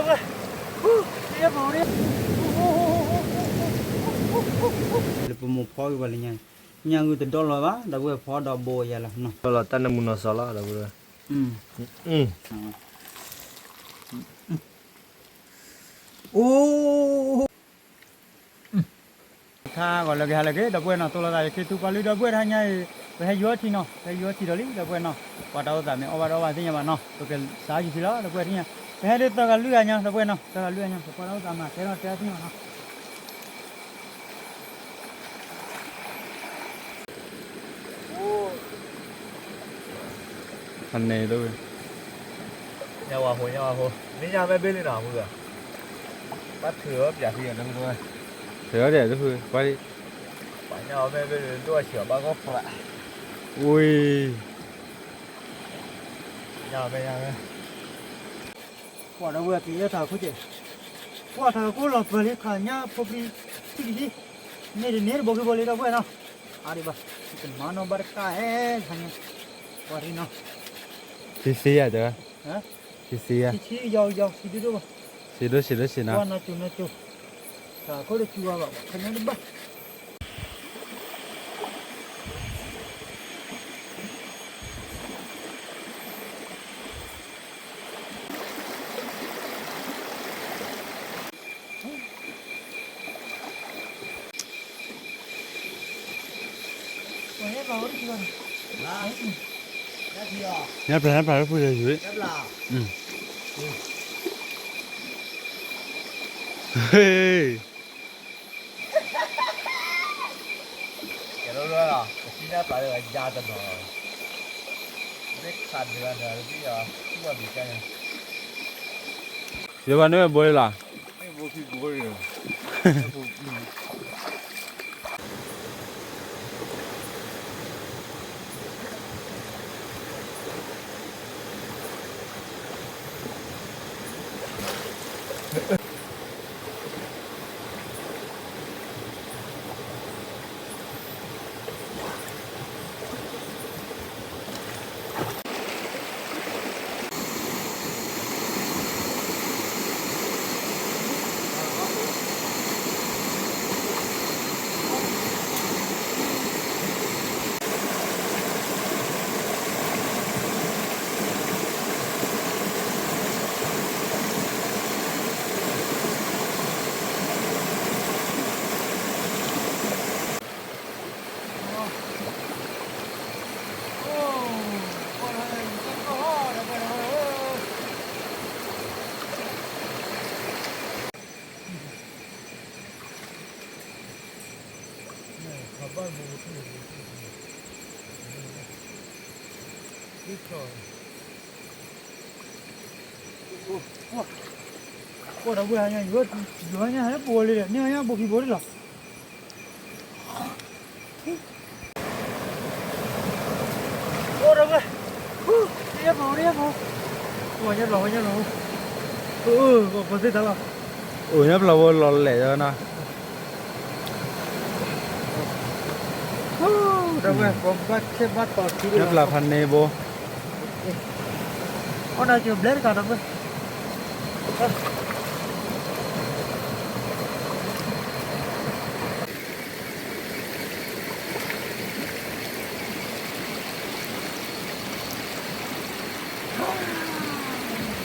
လၢပမိၢ်ဖီက့ၤပှၤလၢညါ, ညၣ်ဂုၢ်တဒီလီၤဘၣ်, ဒီပုၢ်ဝဲၢ်ဖီဒီးဘိယၤလီၤနီၤ, ဒီလီၤတၢ်နၢမူနီၤစီၤလီၤ ဒီပုၢ်ဝဲၢ်, အိ ခါဂီၤလၢကဟဲလၢက့ၤ ဒီပုၢ်ဝဲၢ်နီၤ, တိၢ်လိာ်သးယခ့ထူပှၤလုၢ် ဒီပုၢ်ဝဲၢ်တဟါညါအံၤ, ပဟဲယိၤထံနီၤ, ပဟဲယိၤထံဒီးလံ ဒီပုၢ်ဝဲၢ်နီၤ, ပှၤတၢ်အိၣ်သးမ့ၢ်အီၣ်ဘၣ်ဒီးအီၣ်ဘၣ်သ့ၣ်ညါဘၣ်နီၤ, ပကစးယူၤထံလီၤ ဒီပုၢ်ဝဲၢ်တဟါညါ, ပဟဲဒ်သၢဂၤလွံၢ်ဂၤညါ ဒီပုၢ်ဝဲၢ်နီၤ, သၢဂၤလွံၢ်ဂၤညါ ပပှၤတၢ်အိၣ်သးမၤတဲထီၣ်တဲသ့ၣ်ညါဘၣ်နီၤ. ဖးန့ၣ်တဝဲ, ညါဝါဟိ ညါဝါဟိ, မ့ၢ်ညါမဲဘ့ၣ်လံနီၤ မုၢ်ဂၤ, ဘၣ်ထုးအီၣ်ပၠးဖံးအီၤတဖုတဝဲ, ထုးအီၣ်ဒဲးတဖု, ပှၤဒ်, ပှၤညါအီၣ်မဲဘ့ၣ်လံ ဒိၣ်အဆံးအီၤဘၣ်ဂီၢ်ဖျး, ဝံၤ, ညါဝဲ ညါဝဲ ကွၢ်ဒီပုၢ်ဝဲၢ်က့ၤလၢထးခိၣ်ကဲ, ကွၢ်ထးခိၣ်လီၤပၢၤလံခါညါဖိပျံၤ, ထံၣ်က့ၤ, န့ၢ်တန့ၢ်တဘိခံဘိလံ ဒီပုၢ်ဝဲၢ်နီၤ, အါဒံးဘၣ်, ယကမၤနီၣ်ဘၣ်တကါအဲၣ်ခါညါ, ကွၢ်ထံနီၤ, သ့သ့ယၤတဂၤ, သ့သ့ယၤ, သ့ဒိၣ်ဒိၣ်ဘၣ်, သ့ဒိၣ်သ့ဒိၣ်သ့နီၤ, ကွၢ်နီၤကၠိနီၤကၠိ, ထးခိၣ်တစူၤဘၣ် ခါညါတဘၣ် ညါပျၢ် ညါပျၢ်လၢပူၤလၢယွၤ, ဟ့ၣ်, ကဲလီၤလီၤ, ပစံၣ်ညါပျၢ်လၢယၤတနီၤ, မ့ၢ်ခးဒၢးဒၢးလၢပျၢ်, ယဘၣ်န့ၢ်ဝဲဘိလံလီၤ.အိၣ်ဒီပုၢ်ဝဲၢ်ညါ, ယိၤညါဟဲလၢပူၤလံဒီး န့ၢ်ညါဘိခံဘိလံလီၤ. အိၣ်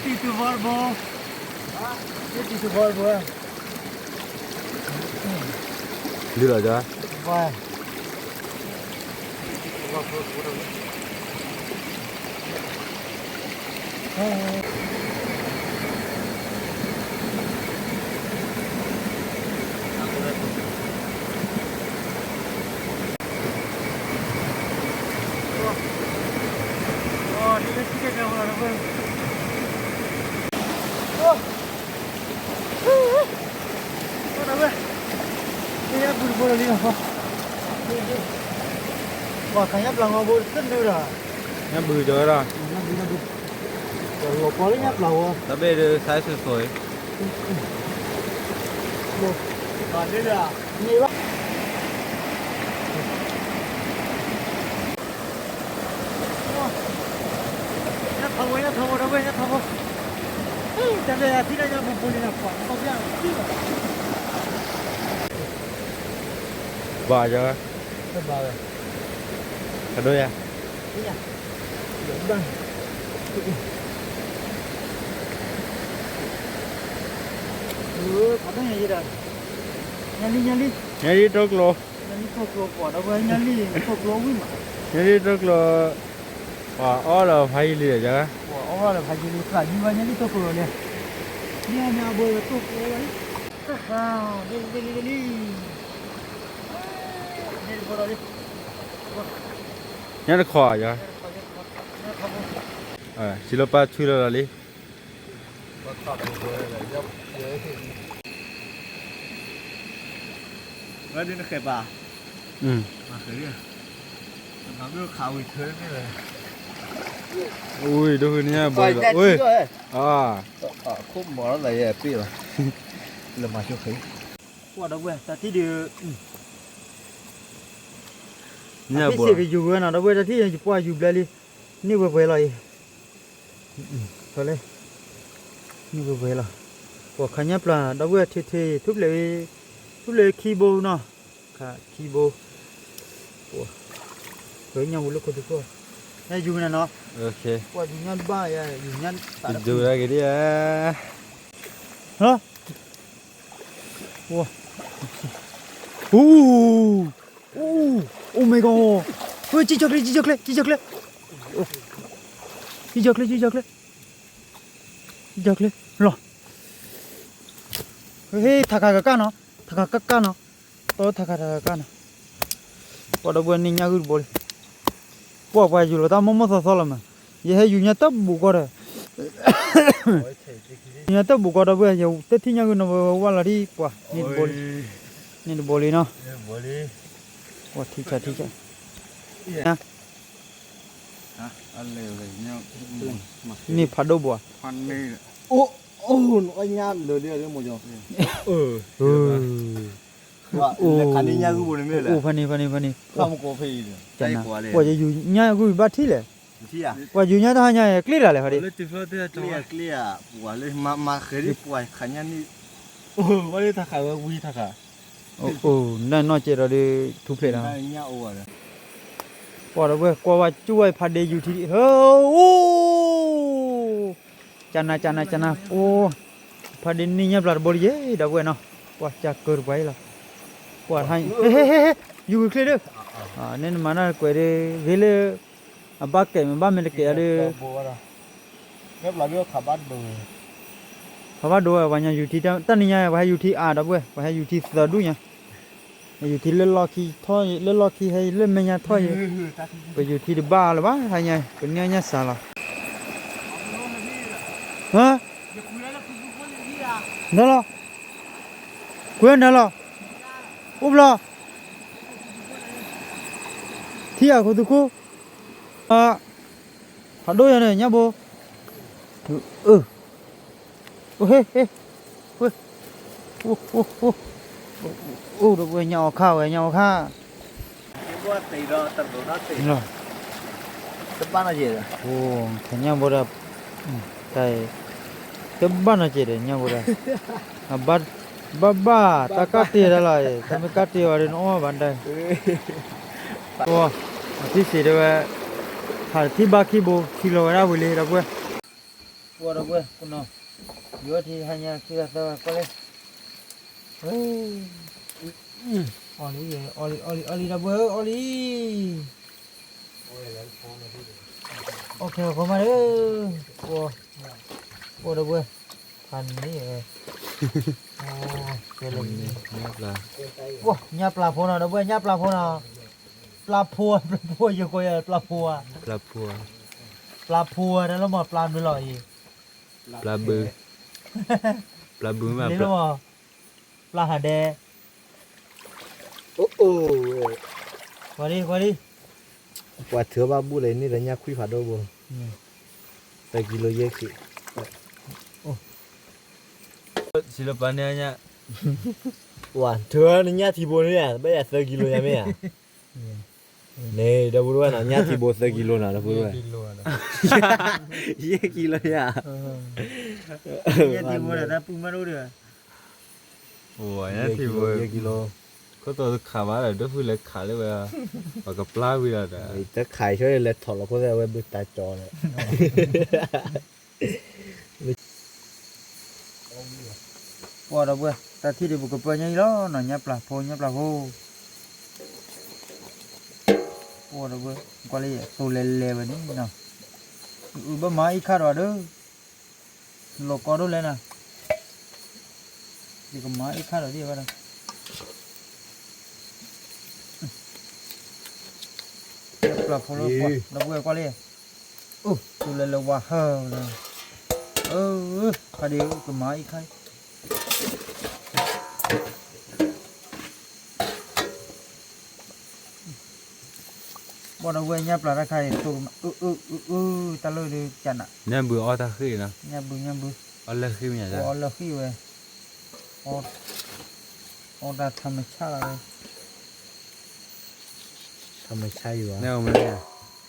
ဒီပုၢ်ဝဲၢ်, အိၣ်ညါပျၢ်, အိၣ်ညါပျၢ်, အိၣ်ညါပျၢ်ဝဲလီၤလဲၣ်နီၤ. ညါပျၢ်ဖးန့ၢ်ဘိ, အီၣ်နၤကၠိဘျဲတကးဒီပုၢ်ဝဲၢ်. ယတံၤသုးဘီတဘိ, ယတံၤသုးဘီတဘိ, ဒ်လီၤ, ပှၤခါညါပျၢ်ဂီၤဘိ တနုၤဒီး, ညါဘုကၠီဝဲဒၣ်, လီၤပှီၤလၢညါပျၢ်ဂီၤ, တဘ့ၣ်ဒုး size ဆိၣ်ဆိၣ်အံၤ, န့ၢ်ဘၣ် ညါဖးဝဲ ညါဖးဝဲ ဒီပုၢ်ဝဲၢ် ညါဖးဝဲ, တၢ်လၢအဖံးတၢ်ညါပူၤပူၤန့ၣ်ဒီး ပှၤကီၢ်ပျၢ်အဖံးလီၤ. ဘၣ်ယၤ, ဘၣ်ဝဲ, အဒိယၤ, ဘၣ်, ဖးဒိၣ်ညါယဲဒၣ်, ညါလံညါလံ, ညါလံတိၢ်ကျိၤ, ညါလံတိၢ်ကျိၤပှၤဒီပုၢ်ဝဲၢ် ညါလံတိၢ်ကျိၤဝံၤမး, ညါလံတိၢ်ကျိၤ, ပှၤအီၣ်လၢဖးယံၤလံယၤ, ပှၤအီၣ်လၢဖးယံၤလံ သးယံၤဝဲညါလံတိၢ်ကျိၤလီၤန့ၣ်, မ့ၢ်အီၣ်မ့ၢ်အဘိတိၢ်ကျိၤဝဲလံ, လံလံလံလံ, န့ၣ်တဘိဒီးလံ, ညါတခီယၤ, ညါတခီ, ညါတခီဖိ, စံးလီၤပၢ်ထွံၣ်လီၤလီၤလံ. ဝဲဒ်နဃဲၤပၢ်, မၤဃဲၤ, မၤဘၣ်ခးဝံၤထၢန့ၣ်လဲၣ်, ဝံၤဒိၣ်ဃုန့ၣ်ညါဘီလီၤ, ဝဲ, ခိၣ်မီၤလီၤသးယဲပ့ၢ်လီၤ, လၢမၤဆိဃဲၤ, ပှၤဒီပုၢ်ဝဲၢ် တၢ်ထံၣ်ဒုး, ညၣ်ဘီ, စ့ၢ်ကယူၤဝဲနီၤ ဒီပုၢ်ဝဲၢ် တၢ်ထံၣ်ယပှၢ်ယူၤဘျဲလံ, န့ၢ်ဝဲပှဲၤလီၤအံၤ, လၢ, န့ၢ်ဝဲပှဲၤလီၤ, ပှၤခးညၣ်ပျၢ် ဒီပုၢ်ဝဲၢ် ထံထံ ထူၣ်ဖျဲး, ထူၣ်ဖျဲးခံဘိနီၤ, ခးခံဘိ, ပှၤ, ပှၤညၣ်ဝဲလၢခိၣ်သကိး, ညၣ်ယူၤနၤနီၤ, ပှၤယူၤညၣ်တဘၣ်ယၤ ယူၤညၣ်တဘၣ်, ယူၤဒၣ်က့ၤဒ်ဧါ, ဟၢ, ဟူ, အိၣ်မ့ၢ်ကီ, ဟဲ ကံၣ်ကၠီၣ်ကျဲ ကံၣ်ကၠီၣ်ကျဲ ကံၣ်ကၠီၣ်ကျဲ, ကံၣ်ကၠီၣ်ကျဲ ကံၣ်ကၠီၣ်ကျဲ, ကံၣ်ကၠီၣ်ကျဲလီၤ, ဟဲ ထးခးကကၢ်နီၤ, ထးခးကကၢ်နီၤ, တီထးခးထးခးကကၢ်နီၤ, ပှၤဒီပုၢ်ဝဲၢ်န့ၣ်ညၣ်ဂုၢ်တဘိလံ, ပှၤပှၤယူၤလီၤတၢ်မိၢ်မိၢ်သီသီလီၤမး, ယဟဲယူၤညၣ်တၢ်ဘူးကီၢ်ဒီး ညၣ်တၢ်ဘူးကီၢ်ဒီပုၢ်ဝဲၢ် ယတထံၣ်ညၣ်ဂုၢ်နီၤ ဝဲဝဲဝဲလီၤဒ်ပှၤ, န့ၢ်တဘိလံ, န့ၢ်တဘိလံနီၤ, ပှၤထံဆးထံဆး, န့ၢ်ဖးဒိၣ်ဘိဧါ, အိၣ်ဖဲန့ၣ် ဖဲန့ၣ် ဖဲန့ၣ်, ပှၤယယူၤညၣ်ဂုၢ်ဘၣ်ထံၣ်လဲၣ်, ပှၤယူၤညၣ်တၢ်ဟါညါ ကျ့တၢ်လဲၣ်, ပှၤယူၤညၣ်တၢ်ဟါညါကျ့တၢ်လဲၣ်, အိၣ်, နနီၢ်ကဲဒီးဒုး ထူဖျဲးလီၤ, ပှၤဒီပုၢ်ဝဲၢ် ကွၢ်ဝဲကၠူၣ်ဝဲဖးဒ့ယူၤထံ, ဟၢ, အိၣ်, ကနၤ ကနၤ ကနၤ, ပှၤ, ဖးဒ့န့ၢ်ညၣ်ပျၢ်တဘိလံယဲ ဒီပုၢ်ဝဲၢ်နီၤ, ပှၤကၢ်ကၢတပှၤအံၤလီၤ, ပှၤ, ဟဲ ဟဲ ဟဲ ယူၤဂုာ်ချ့ဒီး, န့ၣ်နမၤနၢ်ကွဲးဒီး ဂ့ၤလၢ အဘၣ်ကဲးမ့ၢ်ဘၣ်မ့ၢ်တကဲးဒီး ပှၤဘၣ်ဒိဝဲ ပှၤညါယူၤထံ တၢ်နံၤညါ ပှၤဟဲယူၤထံအါ ဒီပုၢ်ဝဲၢ် ပှၤဟဲယူၤထံသၢဒူၣ်ညါ, ယူၤထံလၢလီၢ်ခံထီၣ် လၢလီၢ်ခံဟဲ လၢမဲာ်ညါထီၣ်ယဲ, ပယူၤထံတဘၣ်လၢၤဘၣ် ဟါညါ ပန့ၢ်အီၣ်ညၣ်စှၤလီၤ, ဟၢ, နၤလီၤ, ကွဲနၤလီၤ, အိၣ်ဘျီ, ထံအခိၣ်သူခိၣ်, ဖးဒိၣ်ယၤန့ၣ် ညၣ်ဘိ, အိၣ်ဟ့ၣ်ဟ့ၣ်, အိၣ်, အိၣ်ဒီးဝဲညၣ်အီၣ်ခါဝဲ ညၣ်အီၣ်ခါ, တဘၣ်နီၢ်ကဲး, တဘၣ်နီၢ်ကဲးဒီး ညၣ်ဘိဒီး, တဘၣ်နီၢ်ကဲးဒီး ညၣ်ဘိဒီး, ဘၣ်ဘၣ် တၢ်ကၢ်တ့ၢ်တၢ်လီၤ, တၢ်မ့ၢ်ကၢ်တ့ၢ်ဝဲဒီး နအီၣ်ဘၣ်ဒၣ်, အထံၣ်စံးတဲဝဲ, ဖးထံၣ်ဘၣ်ခံဘိ ခံလီၤဝဲဒၣ်ဝံၤလံ ဒီပုၢ်ဝဲၢ်, ပှၤဒီပုၢ်ဝဲၢ် ကနီၤ, ယိထံဟါညါ ခံဂၤသၢဂၤကွၢ်လဲၣ်, အီၣ်လံ အီၣ်လံ အီၣ်လံ ဒီပုၢ်ဝဲၢ် အီၣ်လံ, အီၣ်ခဲဂီၤမးဒီး, ပှၤဒီပုၢ်ဝဲၢ်, ဖးန့ၣ်, ပှၤညၣ်ပျၢ်ဖိနီၤ ဒီပုၢ်ဝဲၢ် ညၣ်ပျၢ်ဖိနီၤ, ပျၢ်ဖိ ပျၢ်ဖိ ယကိးယၤ ပျၢ်ဖိဧါ, ပျၢ်ဖိ, ပျၢ်ဖိတၢ်လၢမ့ၢ်ပျၢ်မနုၤလီၤအံၤ, ပျၢ်ဘု, ပျၢ်ဘုမ့ၢ် ပျၢ်ဟးဒဲ, အိၣ်အိၣ်, ကွၢ်လံ ကွၢ်လံ, ပှၤထုးဘၣ်ဘူၣ်လၢန့ၣ်ဒီးညၣ်ခွံဖးဒိၣ်ဘိ, သၢကံလိယဲၢ်ကံ, စံးလၢပှၤန့ၣ်ညါ, ပှၤထုးနညၣ်ထံဘိန့ၣ်ဧါ ဘၣ်ယၤသၢကံလိညါမ့ၢ်ဧါ, န့ၣ် ဒီပုၢ်ဝဲၢ်နီၤ ညၣ်ထံဘိသၢကံလိနီၤ ဒီပုၢ်ဝဲၢ်, ယဲၢ်ကံလိယၤ, ယဲထံဖိဒီးတၢ်ပုၢ်မၢဒိၣ်ဒီး, အိၣ်ယဲထံဖိ, ခိၣ်တီတခးဘၣ်ဒီး ဒိၣ်ဖုလဲၤခးလၢဝဲ, ပှၤကပျၢ်ဝံၤဒီး, တခးဆိလဲၤထီၣ်လီၤခိၣ်သ့ၣ်ဝဲဘုတၢ်ကၠီဒီး ပှၤဒီပုၢ်ဝဲၢ် တၢ်ထံၣ်ဒုးပကပၢၢ်ညါအံၤလီၤနီၤ ညၣ်ပျၢ်ဖိ ညၣ်ပျၢ်ဖိ, ပှၤဒီပုၢ်ဝဲၢ် ကွၢ်လၢယသိလဲၤလဲၤဝဲန့ၣ်နီၤ, အုဘၣ်မၤအံၤခါဒီးဒီး, လီၤကီဒိၣ်လဲၣ်နီၤ, ယကမၤအံၤခါဒီးဒ်ဝဲဒီး ပျၢ်ဖိလၢပှၤ ဒီပုၢ်ဝဲၢ်ကွၢ်လံ, အိၣ် သူလဲၤလၢဝါဟၢလီၤ, အၢ ခါဒုးကမၤအံၤခါ, ဘၣ်ဒီပုၢ်ဝဲၢ်ညၣ်ပျၢ်တၢ်ခါအံၤ သိအုအုအုအု တၢ်လၢဒုးကနး, ညၣ်ဘုအီၣ်တၢ်ဃ့ၢ်နီၤ, ညၣ်ဘု ညၣ်ဘု, အီၣ်လၢဃ့ၢ်မ့ၢ်ညါ, အီၣ်လၢဃ့ၢ်ဝဲ အီၣ်တၢ်ထးမဆါလီၤဝဲ, ထးမဆါယံၤဘၣ်,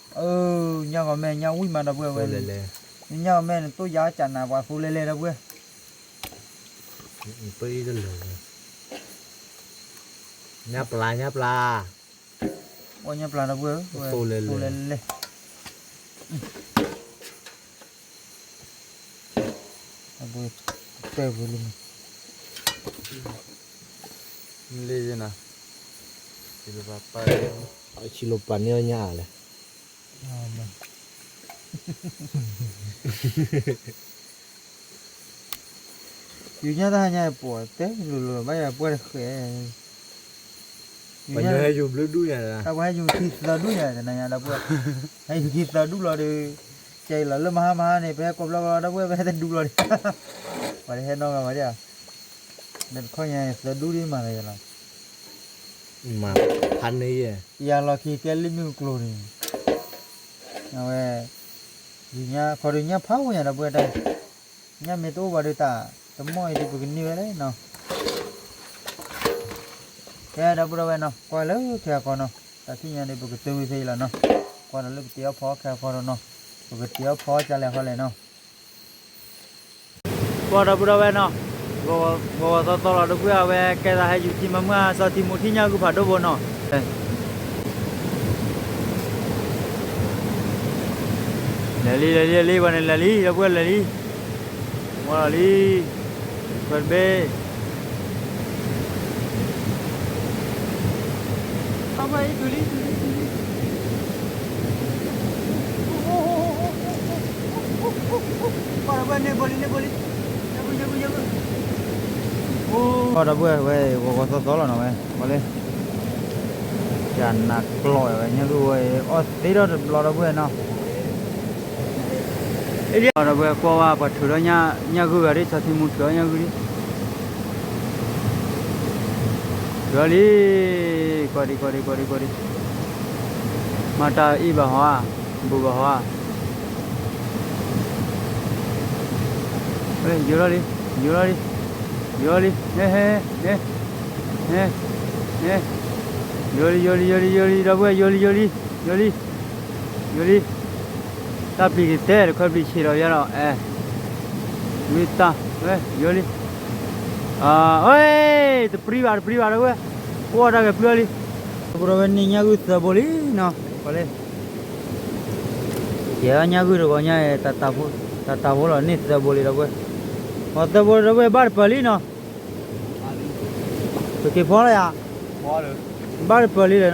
အၢ ညၣ်ဂီၤမဲာ်ညၣ်ဝံၣ်မးဒီပုၢ်ဝဲၢ်, ညၣ်ဂီၤမဲာ်န့ၣ် တိၢ်ယါကနးပှၤသိလဲၤလဲၤဒီပုၢ်ဝဲၢ်, ညၣ်ပျၢ် ညၣ်ပျၢ်, အီၣ်ညၣ်ပျၢ်ဒီပုၢ်ဝဲၢ်, သိလဲၤလဲၤ တဲဝဲလၢ မ့ၢ်လၢယနၤ, ဆံလိပာ်န့ၢ်အီၣ်ညၣ်လဲၣ်, ယူၤညၣ်တၢ်ဟါညါပှၤတဲလိၤလိၤ ဘၣ်ယၤပှၢ်တဃဲ, ပှၤဟဲယူၤဘျုးဒူၣ်ညါ, ပှၤဟဲယူၤခံသၢဒူၣ်ညါ တနၤညါဒီပုၢ်ဝဲၢ်, ဟဲယူၤခံသၢဒူၣ်လီၤဒီး, ကဲလီၤလၢမဟါမဟါန့ၣ် ပဟဲကိးဘျီဘျီဒီပုၢ်ဝဲၢ် ပဟဲတဒူလီၤဒီး, ပှၤတဟဲနီတဂၤဘၣ်ဒ်ဧါ, ဒီးတခီညါန့ၣ် သၢဒူၣ်ဒ်မၤလၢယလီၤ, မၤဖးန့ၢ်ယဲ, ယၤလီၤခံကဲလံမုၢ်ကျိၤန့ၣ်, အဝဲ ယူၤညၣ်ခီဒုးညၣ်ဖးဝဲညါဒီပုၢ်ဝဲၢ်တၢ်, ညၣ်မ့ၢ်တအိၣ်ဘၣ်ဒီးတၢ် တမီၢ်အံၤဒုးပကန့ၢ်ဝဲလဲၣ်နီၤ, ကဲဒီပုၢ်ဒီဝဲၢ်နီၤ ကွၢ်လၢခဲအံၤခီနီၤ, တၢ်ထံၣ်ညါဒီးပကတုၤဝံၤဖဲအံၤလီၤနီၤ, ကွၢ်ဒီးလၢပတ့အီၣ်ဖီခဲအံၤခီဒီးနီၤ, ပကတ့အီၣ်ဖီကလဲၣ်ခီလဲၣ်နီၤ ပှၤဒီပုၢ်ဒီဝဲၢ်နီၤ, ဂီၤဂီၤသီသီလီၤဒီပုၢ်ဝဲၢ် အဝဲကဲသးဟဲယူၤထံမၤမုၢ်အစီၤထံမူထံၣ်ညၣ်ဂုၢ်ဖးဒိၣ်ဘိနီၤ, လဲၤလံ လဲၤလံ လဲၤလံ ပှၤန့ၣ်လဲၤလံ ဒီပုၢ်ဝဲၢ်လဲၤလံ, ဝါလီၤလံ, ခွဲးတဘ့ၣ် ပှၤဒီပုၢ်ဝဲၢ် ဝဲဂီၤဂီၤသီသီလီၤနီၤဝဲ ပှၤလၢ ယနးကျိးဝဲ ညၣ်ဂုၢ်ဝဲ အီၣ်သ့ထီၣ်တဘျီဒီပုၢ်ဝဲၢ်နီၤ, ဒီပုၢ်ဝဲၢ်ကွၢ်ဝဲ ပှၤထုးထီၣ်ညၣ်ဂုၢ်ဂၤဒ် စီၤထံမူထုးထီၣ်ညၣ်ဂုၢ်ဒ် ထုးထီၣ်လံ, ကွၢ်ဒံး ကွၢ်ဒံး ကွၢ်ဒံး ကွၢ်ဒံး, မၤတၢ်အ့ၣ်ဘၣ်ဟီဧါ, ဘူးဘၣ်ဟီဧါ, ယိၤထီၣ်လံ, ယိၤထီၣ်လံ, ယိၤထီၣ်လံ, ဟဲ ဟဲ ဟဲ ဟဲ ယိၤလံ ယိၤလံ ယိၤလံ ယိၤလံ ဒီပုၢ်ဝဲၢ် ယိၤလံ ယိၤလံ ယိၤလံ ယိၤလံ, တၢ်ပျံၤကတဲာ်တခွဲပျံၤဆံးဒီးယဲဒီး အဲ ဝံတၢ်ဝဲ ယိၤလံ, အ့ တပြံဘၣ် တပြံဘၣ် ဒီပုၢ်ဝဲၢ်, အိၣ်တၢ်ဂဲၤပျုၢ်လံ, ဒီပုၢ်ဝဲၢ်န့ၢ်ညၣ်ဂုၢ်သၢဘိလံနီၤ, ပှၤလၢ ကဲညၣ်ဂုၢ်တဂီၤညါ တၢ်တၢ်ဖိလီၤ န့ၢ်သၢဘိလံ ဒီပုၢ်ဝဲၢ်, ပှၤသၢဘိ ဒီပုၢ်ဝဲၢ် ဘၣ်တပၢၢ်လံနီၤ ပက့ၤဖီလီၤယၤ, ဘၣ်တပၢၢ်လံ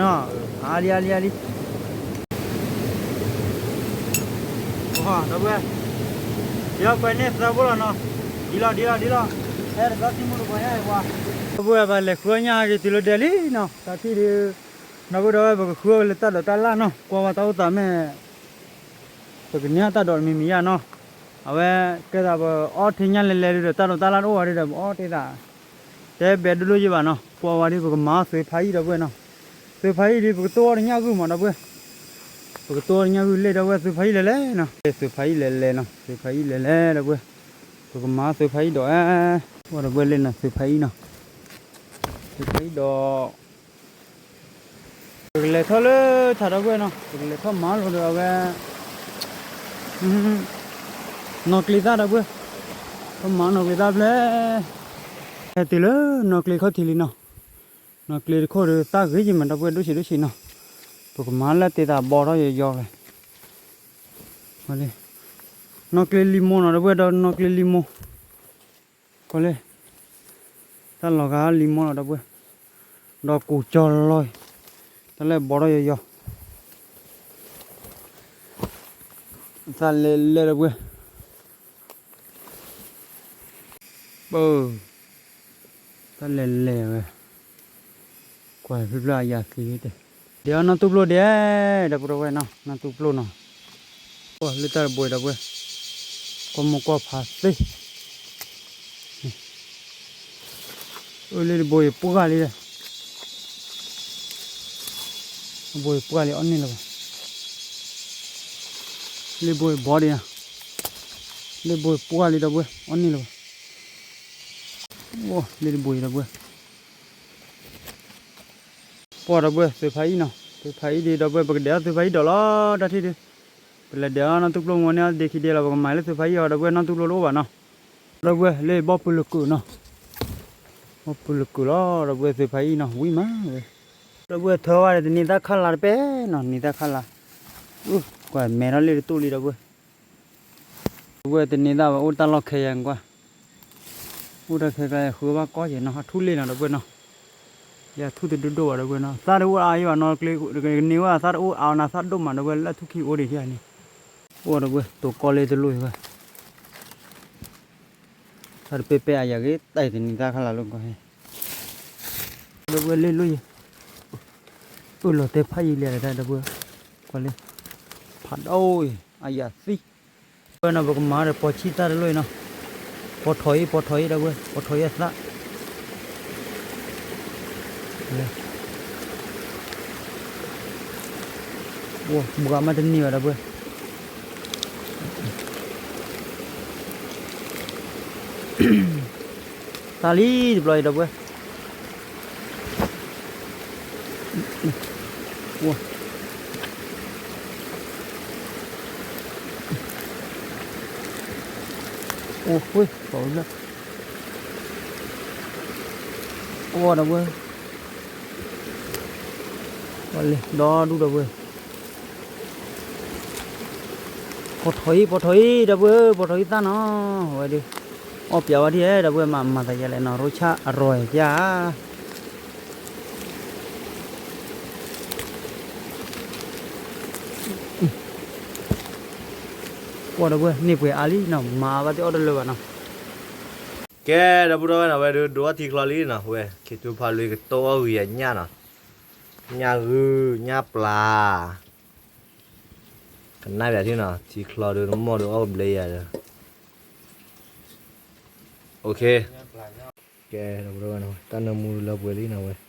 ဒီးနီၤ, အါလံ အါလံ အါလံ, ဒီပုၢ်ဝဲၢ်, ယကွဲးန့ၢ်သၢဘိလီၤနီၤ, ဒ်လီၤ ဒ်လီၤ ဒ်လီၤ, ဟဲတသီထံမူတဂီၤညါအံၤပှၤ, ဒီပုၢ်ဝဲၢ်ပှၤလဲၤဃုအီၣ်ညၣ်က့ၤတုၤလၢဒဲလံနီၤ, တၢ်ထံၣ်ဒုး, ဒီပုၢ်ဝဲၢ် ပကဃုအီၣ်ဝဲလၢတၢ်ဒိးတၢ်လၣ်နီၤ, ကွၢ်ဝဲတၢ်အိၣ်သးမ့ၢ် ပကန့ၢ်တၢ်ဒိးတမံၤမံၤယါနီၤ, အဝဲကဲသးပအီၣ်ထံညၣ်လဲၤလဲၤဒုးဒီး တၢ်ဒိးတၢ်လၣ်တအိၣ်ဝဲဒုးဒီး ပအီၣ်တ့ၢ်သး, တဲဘဲဒိၣ်ဒိၣ်ယံၤဘၣ်နီၤ, ကွၢ်ဝဲဒုး ပကမၤအီၣ်သုးဖးယံာ် ဒီပုၢ်ဝဲၢ်နီၤ, သုးဖးယံာ်ဒုး ပကတိၢ်အီၣ်တညၣ်ဂုၢ်မး ဒီပုၢ်ဝဲၢ်, ပကတိၢ်အီၣ်တညၣ်ဂုၢ်လၢ ဒီပုၢ်ဝဲၢ် သုးဖးယံာ်လဲၤလဲၤနီၤ, သုးဖးယံာ်လဲၤလဲၤနီၤ, သုးဖးယံာ်လဲၤလဲၤ ဒီပုၢ်ဝဲၢ်, ပကမၤအီၣ်သုးဖးယံာ်ဒိး, ဒီပုၢ်ဝဲၢ် လၢနၤသုးဖးယံာ်နီၤ, သုးဖးယံာ်ဒိး ပကလဲၤထီၣ်လၢထး ဒီပုၢ်ဝဲၢ်နီၤ, ပကလဲၤထီၣ်မၤလိာ်ဒီးအဝဲ နီၢ်ကျ့သၣ် ဒီပုၢ်ဝဲၢ်, ပမၤနီၣ်ကျ့သၣ်ဖျဲၣ်, ဟဲတုၤလၢနီၣ်ကျ့ခီၣ်ထံးလံနီၤ, နီၣ်ကျ့တခိၣ်ဒီးသၣ်ဂ့ၤယံၤမး ဒီပုၢ်ဝဲၢ် ဒိၣ်ဆံးဒိၣ်ဆံးနီၤ, ပကမၤလၢတ့သးဘီထီၣ်ယီၤယီၤလဲၣ်, နီၣ်ကျ့လံၤမိၢ်နီၤ ဒီပုၢ်ဝဲၢ် ဒီးနီၣ်ကျ့လံၤမိၢ် ကွၢ်လၢ တၢ်လီၤဂာ်လံၤမိၢ်လီၤ ဒီပုၢ်ဝဲၢ်, ဒီးကူၣ်ကၠီလီၤ, တၢ်လၢဘီထီၣ်ယီၤယီၤ, သၣ်လဲၤလဲၤ ဒီပုၢ်ဝဲၢ်, ပၢ်, တၢ်လဲၤလဲၤဝဲ, ကွၢ်ဖျၢၣ်ဖျၢၣ်အယၤသံတဲ, ဒဲးအီၣ်နီၢ်သူၣ်ပျိၢ်ဒဲး, ဒီပုၢ်ဝဲၢ်နီၤ နီၢ်သူၣ်ပျိၢ်နီၤ, ကွၢ်လၢတၢ်တဘိအံၤ ဒီပုၢ်ဝဲၢ်, ကွၢ်မိၢ်ကွၢ်ဖးသ့ အၢ လၢတဘိအံၤပှၢ်လံဒီး, တဘိအံၤပှၢ်လံအီၣ်န့ၢ်လၢၤဘၣ်, လၢဘိအံၤဘီဒံးဧါ, လၢဘိအံၤပှၢ်လံ ဒီပုၢ်ဝဲၢ် အီၣ်န့ၢ်လၢၤဘၣ်, အိၣ်လၢတဘိအံၤ ဒီပုၢ်ဝဲၢ် ပှၢ် ဒီပုၢ်ဝဲၢ် သုးဖးအံၣ်နီၤ သုးဖးအံၣ်ဒံး ဒီပုၢ်ဝဲၢ် ပကဒဲးအီၣ်သုးဖးအံၣ်ဒီးလီၤ တၢ်ထံၣ်ဒုး, ပလဲၤဒဲးအီၣ်နီၢ်သူၣ်ပျိၢ်မ့ၢ်န့ၢ်အီၤဒ့ခံဒဲးလီၤ ပကမၤလၢသုးဖးအံၣ်အီၤ ဒီပုၢ်ဝဲၢ် နီၢ်သူၣ်ပျိၢ်တအိၣ်ဘၣ်နီၤ, ဒီပုၢ်ဝဲၢ် လၢဘီၣ်ပုလၢၤကုာ်နီၤ, ဘီၣ်ပုလၢၤကုာ်လီၤ ဒီပုၢ်ဝဲၢ် သုးဖးအံၣ်နီၤ ဝံၤမးဝဲ, ဒီပုၢ်ဝဲၢ် ထၢဝဲဒၣ်တနံၤသၣ်ခါလၤတပဲနီၤ နံၤသၣ်ခါလၤ, ကွၢ်မဲထီၣ်လၢတတူၢ်လံ ဒီပုၢ်ဝဲၢ် ဒီပုၢ်ဝဲၢ် တနံၤသၣ်ဝဲ အိၣ်တၢ်လီၢ်ခဲယဲၢ်ကွၢ်, အိၣ်တၢ်ခဲကျါ ဃုဘၣ်ကီၢ်ယဲၢ်နီၤ ဟးထူၣ်လ့ၣ်နီၤ ဒီပုၢ်ဝဲၢ်နီၤ, ယထူၣ်တဒိၣ်ဒိၣ်ဘၣ် ဒီပုၢ်ဝဲၢ်နီၤ သၣ်တအိၣ်အါယံၤဘၣ်နီၤ ကန့ၢ်ဝဲသၣ်တအိၣ်အါနီၤ သၣ်ဒိၣ်မး ဒီပုၢ်ဝဲၢ် လၢအထူၣ်ခံအိၣ်ဒံးခံဂၤန့ၣ်, အိၣ် ဒီပုၢ်ဝဲၢ် တိၤကီလ့ၣ်တလိၣ်ယံၤဘၣ် တၢ်တပဲပဲအယၤဂ့ၤ တၢ်အံၤတနံၤသၣ်ခါလၤလၢကီၢ်ဟဲ, ဒီပုၢ်ဝဲၢ် လ့ၣ်လိၣ်ယံၤ, အၢၣ်လီၤတဲဖးယံၤလံတၢ် ဒီပုၢ်ဝဲၢ်, ကွၢ်လၢ, ဖးဒိၣ်အံၤ အယၤသံ, ဒီပုၢ်ဝဲၢ်နီၤ ပကမၤဒီးပိာ်ဆံၣ်သၣ်တလိၣ်အံၤနီၤ, ပိာ်ထီၣ်အံၤ ပိာ်ထီၣ်အံၤ ဒီပုၢ်ဝဲၢ် ပိာ်ထီၣ်အံၤအသၣ် ဘှါမးတန့ၢ်ဘၣ် ဒီပုၢ်ဝဲၢ်, သၣ်လံတဘျီအံၤ ဒီပုၢ်ဝဲၢ်, အိၣ်ဝဲ ဒီပုၢ်ဝဲၢ်, ဒီဒူၣ် ဒီပုၢ်ဝဲၢ်, ပိာ်ထီၣ်အံၤ ပိာ်ထီၣ်အံၤ ဒီပုၢ်ဝဲၢ် ပိာ်ထီၣ်အံၤသၣ်နီၤ, ဝဲဒၣ်, အီၣ်ပျးဝဲဒၣ် ဒီပုၢ်ဝဲၢ် မၤမၤသးယဲလဲၣ်နီၤ ရိၣ်ဆၣ်အရီၢ်ဧါ ကွၢ် ဒီပုၢ်ဝဲၢ် န့ၢ်ပှဲၤအါလံနီၤ မၤဘၣ်သ့ၣ်အီၣ်တလၢဘၣ်နီၤ, ကဲ ဒီပုၢ်ဝဲၢ်နီၤ ဝဲဒၣ်ဒိးအီၣ်ထံချီလံနီၤ ဝဲ ခ့ထူဖးလွံၢ်ကတိၢ်အီၣ်ဂံၢ်အညၣ်နီၤ, ညၣ်ဂုၢ် ညၣ်ပျၢ် ကနၣ်ပၠးထံနီၤ ထံချီဒီး နမိၢ်ဒီးအီၣ်ကဘျဲယၤဒီး, ကဲ တၢ်နၢမူလၢပှဲၤလံနီၤဝဲ, က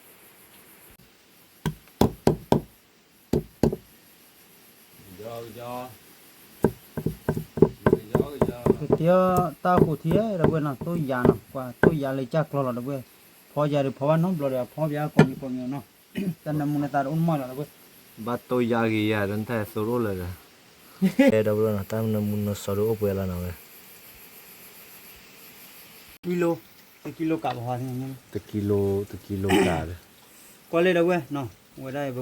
တ့အီၣ်တၢ်ဃိးထံ ဒီပုၢ်ဝဲၢ်နီၤ တိၢ်ယၤနီၤ ကွၢ်တိၢ်ယၤလၢကၢ်ကျီလီၤ ဒီပုၢ်ဝဲၢ်, ဖီယၤဒီးဖီဘၣ်နီတဘျီဒီး အဖီဘၣ်ကိးမံၤကိးမံၤနီၤ, တၢ်နၢမူနသးတအိၣ်နီတမံၤလီၤ ဒီပုၢ်ဝဲၢ်, ဘၣ်တိၢ်ယၤဂ့ၤယၤဒီး နတၢ်သိတအိၣ်လၢၤဒီး, ဒီပုၢ်ဝဲၢ်နီၤ တၢ်နၢမူနီၢ်စီၤဒုးအိၣ်ပှဲၤလီၤနီၤဝဲ ကံလိ, တကံလိကး ပဟီသ့ၣ်ညါ, တကံလိ, တကံလိကးဒီး, ကွၢ်လၢ ဒီပုၢ်ဝဲၢ်နီၤ, ဝဲဒၣ်အံၤ ပဖီ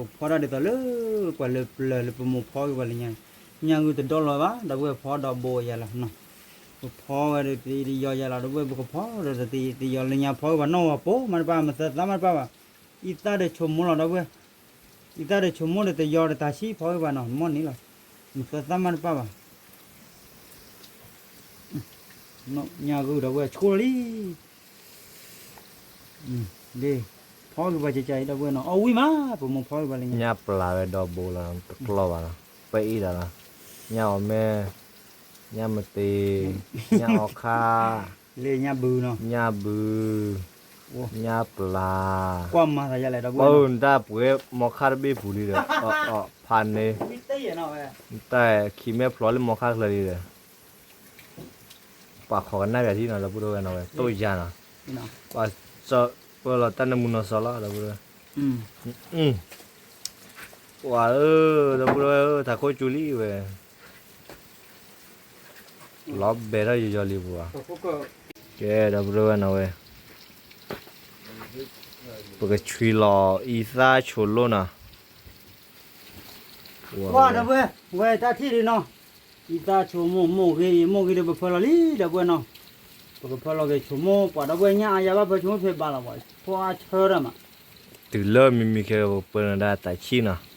တၢ်ဒ်သိးလၢ ပှၤလၢပျၢၤလၢပမိၢ်ဖီက့ၤပှၤလၢညါ, ညၣ်ဂုၢ်တဒီလီၤဘၣ် ဒီပုၢ်ဝဲၢ် ဖီဒီးဘိယၤလီၤနီၤ, ပဖီဝဲဒၣ်တယီယၤလီၤ ဒီပုၢ်ဝဲၢ် ပကဖီဒီးတယီလၢညါဖီက့ၤပှၤနီၢ်ဝဲပိာ်မးတပၢ် မသးသၣ်မးတပၢ်ဘၣ်, အံသၣ်ဒီးဆိမိၣ်လီၤ ဒီပုၢ်ဝဲၢ် အံသၣ်ဒီးဆိမိၣ်ဒီးတယီဒီးတၢ်ဆံၣ်ဖီက့ၤပှၤနီၤ မီၢ်န့ၣ်လီၤ, မသးသၣ်မးတပၢ်ဘၣ်, ညၣ်ဂုၢ် ဒီပုၢ်ဝဲၢ် ဆိလီၤလံ, ဖီက့ၤပှၤကကါအံၤ ဒီပုၢ်ဝဲၢ်နီၤ အီၣ်ဝံၣ်မး ပမိၢ်ဖီက့ၤပှၤလၢညါ, ညၣ်ပျၢ်ဝဲဒီဘိလီၤ တကျီဘၣ်လီၤ, ပအံၣ်ဒီးလီၤ, ညၣ်အီၣ်မဲ, ညၣ်မတ့ၤ, ညၣ်အီခါ, လၢညၣ်ဘုနီၤ, ညၣ်ဘု, ညၣ်ပျၢ်, ကွၢ်မၤသးယၤလဲၣ် ဒီပုၢ်ဝဲၢ်, ပၢ်နတၢ်ပှဲၤမီခါတဘ့ၣ်ပူၤလံဒီး, ဖးန့ၣ်, တၢ်ခံမဲာ်ဖျိးလၢမီခါချၢလံဒီး ပှၤခိးကနၣ်ပၠးထံနီၤ ဒီပုၢ်ဝဲၢ်နီၤဝဲ တိၢ်ယၤနီၤ, ပှၤစီၤပၢလီၤတၢ်နၢမူနီၢ်စီၤလီၤ ဒီပုၢ်ဝဲၢ်, ပှၤဧၢ, ဒီပုၢ်ဝဲၢ်ဧၢ ထးခိၣ်ကၠူလံဝဲ, လီၤဘဲထီၣ်ယီၤလံပူၤဘၣ်. ကဲ ဒီပုၢ်ဒီဝဲၢ်နီၤဝဲ, ပကဆွံလီၤအံသၣ်ဆိလိၣ်နီၤ. ကွၢ်ဒီပုၢ်ဝဲၢ် ဝဲတၢ်ထံၣ်ဒ်နီၤ, အံသၣ်ဆိမိၢ်မိၢ်ဂ့ၤ မိၢ်ဂ့ၤဒီးပဖၢလီၤလံ ဒီပုၢ်ဝဲၢ်နီၤ. ပကဖၢလီၤက့ၤဆိမိၢ် ပှၤဒီပုၢ်ဝဲၢ်ညၣ်အါယၤဘၣ် ဖၢဆိမိၢ်ဖဲဘၣ်လီၤဘၣ် ဖီအါဆၢဒၣ်မး. တုၤလၢမံမံခဲ ပပၢနၤဒၣ်တၢ်ဆံၣ်နီၤ.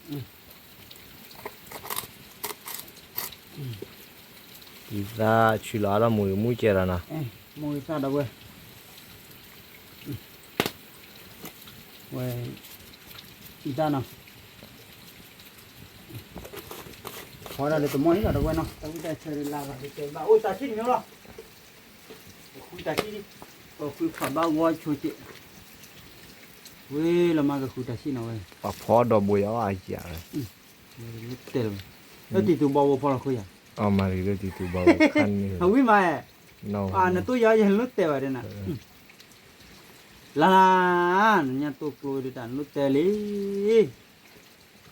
အံသၣ်ဆွံလီၤအါထီၣ်မိၢ်ဂ့ၤမူကဲလီၤနီၤ. မိၢ်ဂ့ၤသၣ်ဒီပုၢ်ဝဲၢ်, ဝဲ အံသၣ်နီၤ, ဖီဒၣ်လၢတမီၢ်အံၤလီၤ ဒီပုၢ်ဝဲၢ်နီၤ. တၢ်ဝံၣ်တၢ်ဆၢဒ်လၢဂၤဒ်တဲဘၣ် အိၣ်တၢ်ဆံၣ်တမံၤလီၤ. ပဃုတၢ်ဆံၣ်, ပဃုဖးဘၣ်ဂီၤဆိက့ၤ, ဝ့ၢ်လီၤမၢ်ကဃုတၢ်ဆံၣ်နီၤဝဲ, ပှၤဖီဒီဘိယၤအါယၤ, တဲလီၤ, လၢတံၤသူဘီဘိဖီလီၤဃုယၤ, အမၤတံၤလၢတံၤသူဘီဘိခါန့ၣ်, အဝံၣ်မး, နတိၢ်ယၤယဲၢ်လိၣ်တဲဘၣ်ဒ်နၤ, လၢ်လၢ်, နညၣ်တိၢ်ကျိဒ်တၢ်နလိၣ်တဲလံ.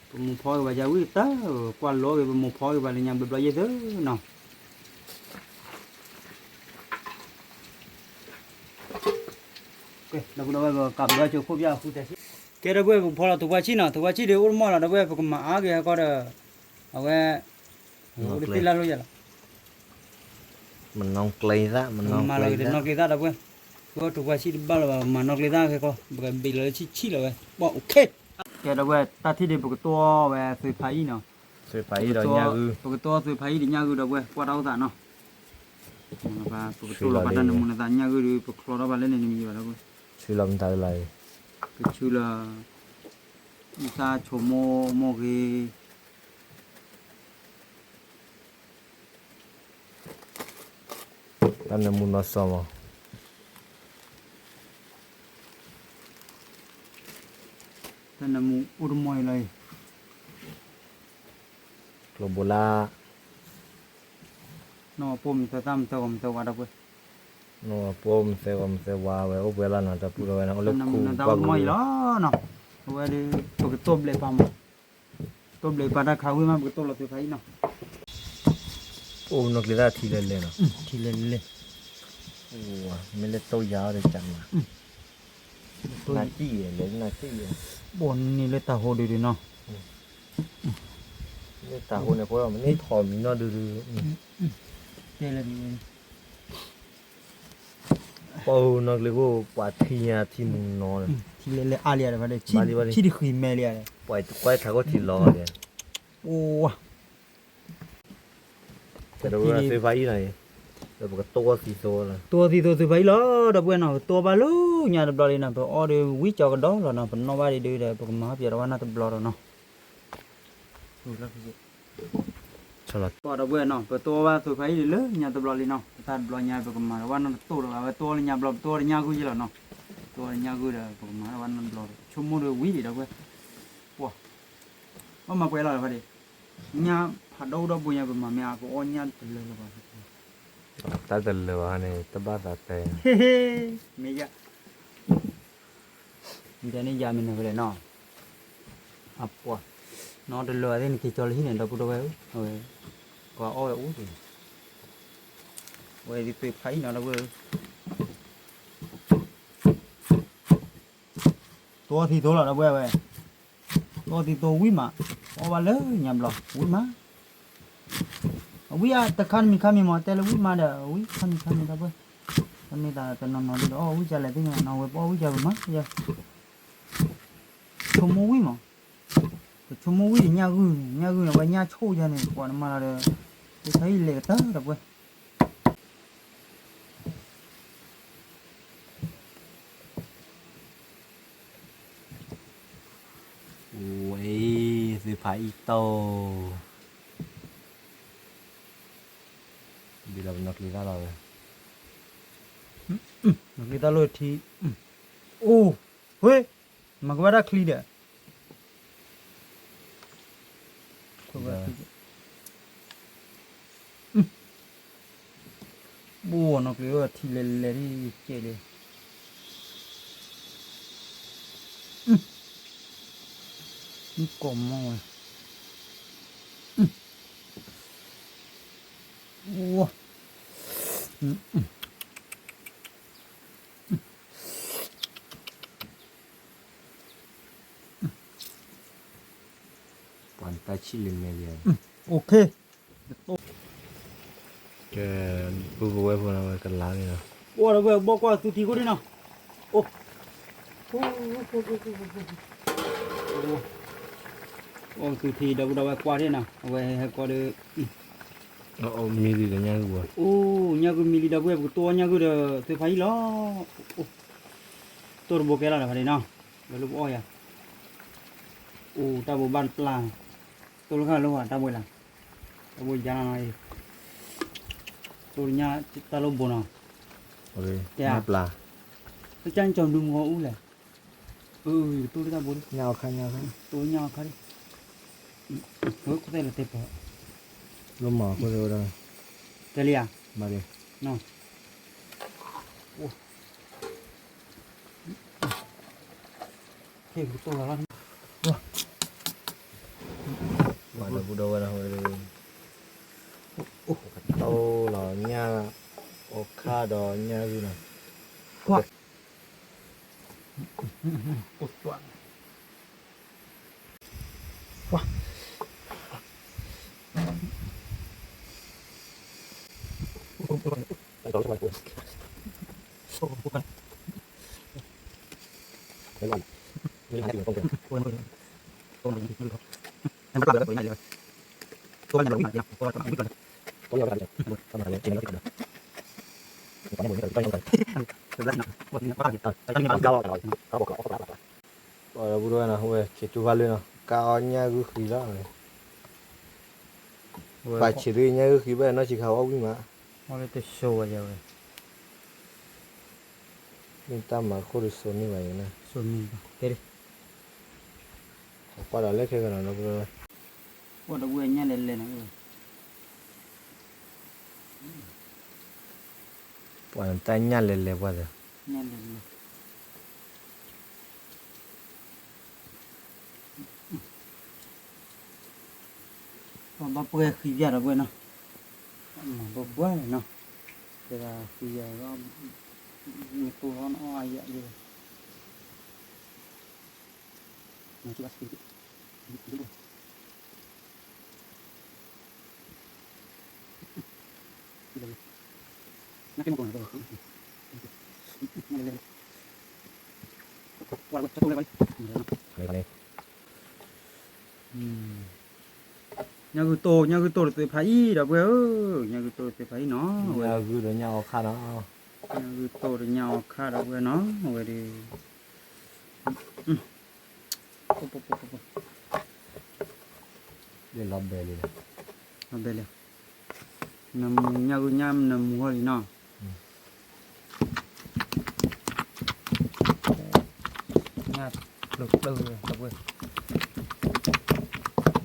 ပမိၢ်ဖီက့ၤဘၣ်ယၤဝံၣ်တၢ်, ကွၢ်လီၤက့ၤ ပမိၢ်ဖီက့ၤဘၣ်လၢညါဘျီဘျီယဲၢ်သၢနီၤ. ကဲ ဒီပုၢ်ဒီဝဲၢ် ပကးဘျီဆိခိၣ်ပျၢ်ဃုတၢ်ဆံၣ်, ကဲ ဒီပုၢ်ဝဲၢ် ပဖီလီၤထိခွါဆံၣ်နီၤ, ထိခွါဆံၣ်ဒီးအိၣ်တမီၢ်လီၤ ဒီပုၢ်ဝဲၢ် ပကမၤအါက့ၤဟဲကီဒီး, အဝဲ, အိၣ်တသ့လၢ်လိယၤလီၤ. မၤနီၣ်ကျဲသၣ်, မၤနီၣ်ကျဲသၣ် ဒီပုၢ်ဝဲၢ်, ပထိခွါဆံၣ်တဘၣ်လၢၤဘၣ် မၤနီၣ်ကျဲသၣ်ခဲကီ, ပကဘ့ၣ်လီၤလၢဆံၣ်ဆံၣ်လီၤဝဲ, ဘၣ်အိၣ်ခဲ, ကဲ ဒီပုၢ်ဝဲၢ် တၢ်ထံၣ်ဒ် ပကတိၢ်ဝဲသုးဖးအံၣ်နီၤ, ပကတိၢ်သုးဖးအံၣ်ဒီးညၣ်ဂုၢ် ဒီပုၢ်ဝဲၢ် ကွၢ်တၢ်အိၣ်သးနီၤ, ပကတိၢ်လီၤပတၢ်နမူနသးညၣ်ဂုၢ်ဒီး ပချီထီၣ်ဘၣ်လၢန့ၣ်တမံၤဘၣ် ဒီပုၢ်ဝဲၢ်, ဆူလီၤမတၤလၢ်လၢ်, ကဆူလီၤ, အံသၣ်ဆိမိၢ်မိၢ်ဂ့ၤ တၢ်နၢမူနီၢ်စီၤမး, တၢ်နၢမူအိၣ်တမီၢ်အံၤလီၤအံၤ, ကျိဘိလၢ, နီၢ်ပိာ်မုၣ်သၢသၣ်မသၢဂီၤမသၢဝါ ဒီပုၢ်ဝဲၢ်, နီၢ်ပိာ်မုၣ်သၢဂီၤမသၢဝါဝဲ အိၣ်ပှဲၤလီၤနီၤ ဒီပုၢ်ဒီဝဲၢ်နီၤ အိၣ်လၢခူပှၢ်ပူၤလီၤ, အဝဲဒီး ပကတိၢ်ဘျဲးပာ်မး, တိၢ်ဘျဲးပာ်တၢ်ခးဝံၣ်မး ပကတိၢ်လီၤသုးဖးအံၣ်နီၤ, အိၣ်နီၢ်ကျ့သၣ်ထံလဲၤလဲၤနီၤ, ထံလဲၤလဲၤ, မ့ၢ်လၢတိၢ်ယၤအီၤဒီးကမၤ, နၢ်တံၢ်ယဲလဲၣ် နၢ်တံၢ်ယဲ, ဘိန့ၣ်လၢတၢ်ဟိဒုဒုနီၤ, လၢတၢ်ဟိန့ၣ် ဖိမ့ၢ်ထီၣ်မံၤနီၢ်ဒုဒု, တဲလၢ ပှၤနီၢ်ကျ့ခိၣ် ပှၤထံညါထံမူနီၤ, ထံလဲၤလဲၤအါလံဧါဒီး ထံတဃံၤမဲလံဧါဒီး, ပှၤကွၢ်ထးခိၣ်ထံလီၤလံ, အိၣ်ဝါ, သုးဖးအံၣ်နီၤ, ပကတိၢ်သံသိလီၤ, တိၢ်သံသိသုးဖးအံၣ်လီၤ ဒီပုၢ်ဝဲၢ်နီၤ, ပတိၢ်ဘၣ်လၢညါတဘျီလံနီၤ, ပအီၣ်ဒီးဝံကၠီကဒီးလီၤနီၤ, ပနီၣ်ဘၣ်ဒံးဒုဒီး ပကမၤဟီၣ်ပၠီၤတဝၢ်နီၢ်တဘျီဒီးနီၤ ဒီပုၢ်ဝဲၢ်နီၤ, ပတိၢ်ဘၣ်သုးဖးအံၣ်လၢညါတဘျီလံနီၤ, ပတၢ်တဘျီညါ ပကမၤတဝၢ်နီၢ်တတိၢ်ဒီး အဝဲတိၢ်လၢညါဘျီ ပတိၢ်လၢညါဂုၢ်ယဲလီၤနီၤ, တိၢ်လၢညါဂုၢ်ဒီး ပကမၤတဝၢ်နီၢ်တဘျီဒီး ဆိကမိၣ်ဒီးဝံၤဒံး ဒီပုၢ်ဝဲၢ်, ပှၤ, ဘၣ်မၤပှဲၤလီၤဖးဒံး, ညၣ်ဖးဒိၣ်ဒီပုၢ်ဝဲၢ် ပမၤမ့ၢ်အါ ပအီၣ်ညၣ်တလၢလၢၤဘၣ်, တၢ်တလၢၤဘၣ်န့ၣ် တဘၣ်သးတဲ, မ့ၢ်ယါ မ့ၢ်တၢ်န့ၣ်ယါမ့ၢ်နၤဖဲလဲၣ်နီၤ, အပှၤ, နီတလၢၤဘၣ်သ့ၣ် နက့ၤကၠီလၢဟံၣ်န့ၣ် ဒီပုၢ်ဒီဝဲၢ်ဧၢ, အဝဲ, ကွၢ်အီၣ်ဝဲအိၣ်တ့ၢ်, ဝဲသုးဖးအံၣ်နီၤ ဒီပုၢ်ဝဲၢ်ဧၢ, တိၢ်သံသိလီၤ ဒီပုၢ်ဝဲၢ်, တိၢ်သံသိဝံၣ်မး, အီၣ်ဘၣ်လၢညါဘျီ ဝံၣ်မး အဝံၣ်အတခါတမံၤခါမံၤမး တဲလၢဝံၣ်မးဒီး ဝံၣ်ခါမံၤခါမံၤ ဒီပုၢ်ဝဲၢ်, တမ့ၢ်သးတနီၤနီၤဒ်ဒီး အီၣ်ဝံၣ်ကလဲၣ်သ့ၣ်ညါနီၤ ဝဲပအီၣ်ဝံၣ်ကပမၤယါ, ဆိကမိၣ်ဝံၣ်မး, ပဆိကမိၣ်ဝံၣ်ဒီးညၣ်ဂုၢ်, ညၣ်ဂုၢ်န့ၣ် ပှၤညၣ်ဆိၣ်ယါန့ၣ် ပှၤနမၤလီၤဒီး, သုးဖးအံၣ်လဲၤကတၢၢ် ဒီပုၢ်ဝဲၢ် ဝဲအံၤ သုးဖးအံၣ်တိၢ်, ဒ်လီၤပနီၢ်ကျ့သၣ်လီၤဝဲ, နီၢ်ကျ့သၣ်လိၣ်ထံ, အိၣ်, ဝ့ၢ်, မၤကဘၣ်တၢ်ချံဒီး ဘိနီၢ်ကျ့ဝဲထံလဲၤလဲၤဒ်ကဲလံ, မုၢ်ကီၢ်မီဝဲ, အိၣ်, ပှၤတၢ်ဆံၣ်လၢမဲာ်ယဲၢ်, ကဲ, ပုၢ်ကဝဲၢ်ဖိန့ၣ်ဝဲကလါန့ၣ်လီၤ, အိၣ်ဒီးဝဲဘီကွၢ်သူထံခိၣ်ဒ်နီၤ, အိၣ်, အိၣ်သူထံဒီပုၢ်ဒီဝဲၢ်ကွၢ်ဒ်နီၤ, အဝဲဟဲကီဒီး မံလံဒီးညၣ်ဂုၢ်ဘၣ်, အိၣ်ညၣ်ဂုၢ်မံလံဒီပုၢ်ဝဲၢ် ပကတိၢ်အီၣ်ညၣ်ဂုၢ်ဒီးသုဖးယံာ်လီၤ, အိၣ်, တိၢ်တဘိကဲလီၤဒီးဖးဒံနီၤ, ဝဲလၢပအီၣ်ယၤ, အိၣ်တၢ်ဘိဘၣ်တပျၢ်, တိၢ်လၢခါလၢဝဲတၢ်ဘိလၢ, တၢ်ဘိယါနီၤ, တိၢ်တညၣ်တၢ်လိၣ်ဘိနီၤ, တပျၢ်, တကၢ်ကၠီၤဒုမဂီၤအူလဲၣ်, တိၢ်လၢတၢ်ဘိ, တိၢ်ညၣ်အခါ, တိၢ်ညၣ်အခါ, ခိၣ်သဲၣ်လၢတဲပၢၤ, လီၤမၢ်ခိၣ်သဲၣ်ဝဲဒၣ်, တဲလံဧါ, မၤလံ, ဒီပုၢ်ဒီဝဲၢ်နီၤ, ကတိၢ်လီၤညၣ်အခါဒီးညၣ်ဂုၢ်နီၤ, ဒီပုၢ်ဒီဝဲၢ်နီၤ, ဝဲဆံးတူၢ်ဖးလၢနီၤ ကါအီၣ်ညၣ်ဂုၢ်ဃံလီၤ, ပာ်ဆံးဒုညၣ်ဂုၢ်ဃံဘၣ်နီၢ်ဆံးခါအီၣ်ဝံၣ်မး, အီၣ်လၢတဆိဝဲယဝဲ, မ့ၢ်တၢ်မၤခိၣ်တစိၤန့ၢ်ဘၣ်ယဲန့ၣ်, ကွၢ်ဒီးလၢခဲကနၤဒီပုၢ်ဒီဝဲၢ်, ပှၤဒီပုၢ်ဝဲၢ်ညၣ်လဲၤလဲၤနီၤ, ပှၤတၢ်ညၣ်လဲၤလဲၤပှၤဒီး ပှၤဘၣ်ပှဲၤဃံယၤဒီပုၢ်ဝဲၢ်နီၤ, ဘၣ်ဘှါနီၤ, တဲဒၣ်ဃံယၤ, မ့ၢ်တိၢ်လီၤနအီၣ်အယၤယဲ ညၣ်ဂုၢ်တိၢ် ညၣ်ဂုၢ်တိၢ်တသ့ဖးအံၤ ဒီပုၢ်ဝဲၢ်ဧၢ, ညၣ်ဂုၢ်တိၢ်တသ့ဖးအံၤနီၤ, ညၣ်ဂုၢ်ဒီးညၣ်အီခါနီၤ, ညၣ်ဂုၢ်တိၢ်ဒီးညၣ်အီခါ ဒီပုၢ်ဝဲၢ်နီၤ, အဝဲဒီး လီၤဘဲလံ, လီၤဘဲလံ, နမူညၣ်ဂုၢ်ညၣ်နမူဟီၣ်လံနီၤ, ညၣ်ပျၢၤပျၢၤ ဒီပုၢ်ဝဲၢ်,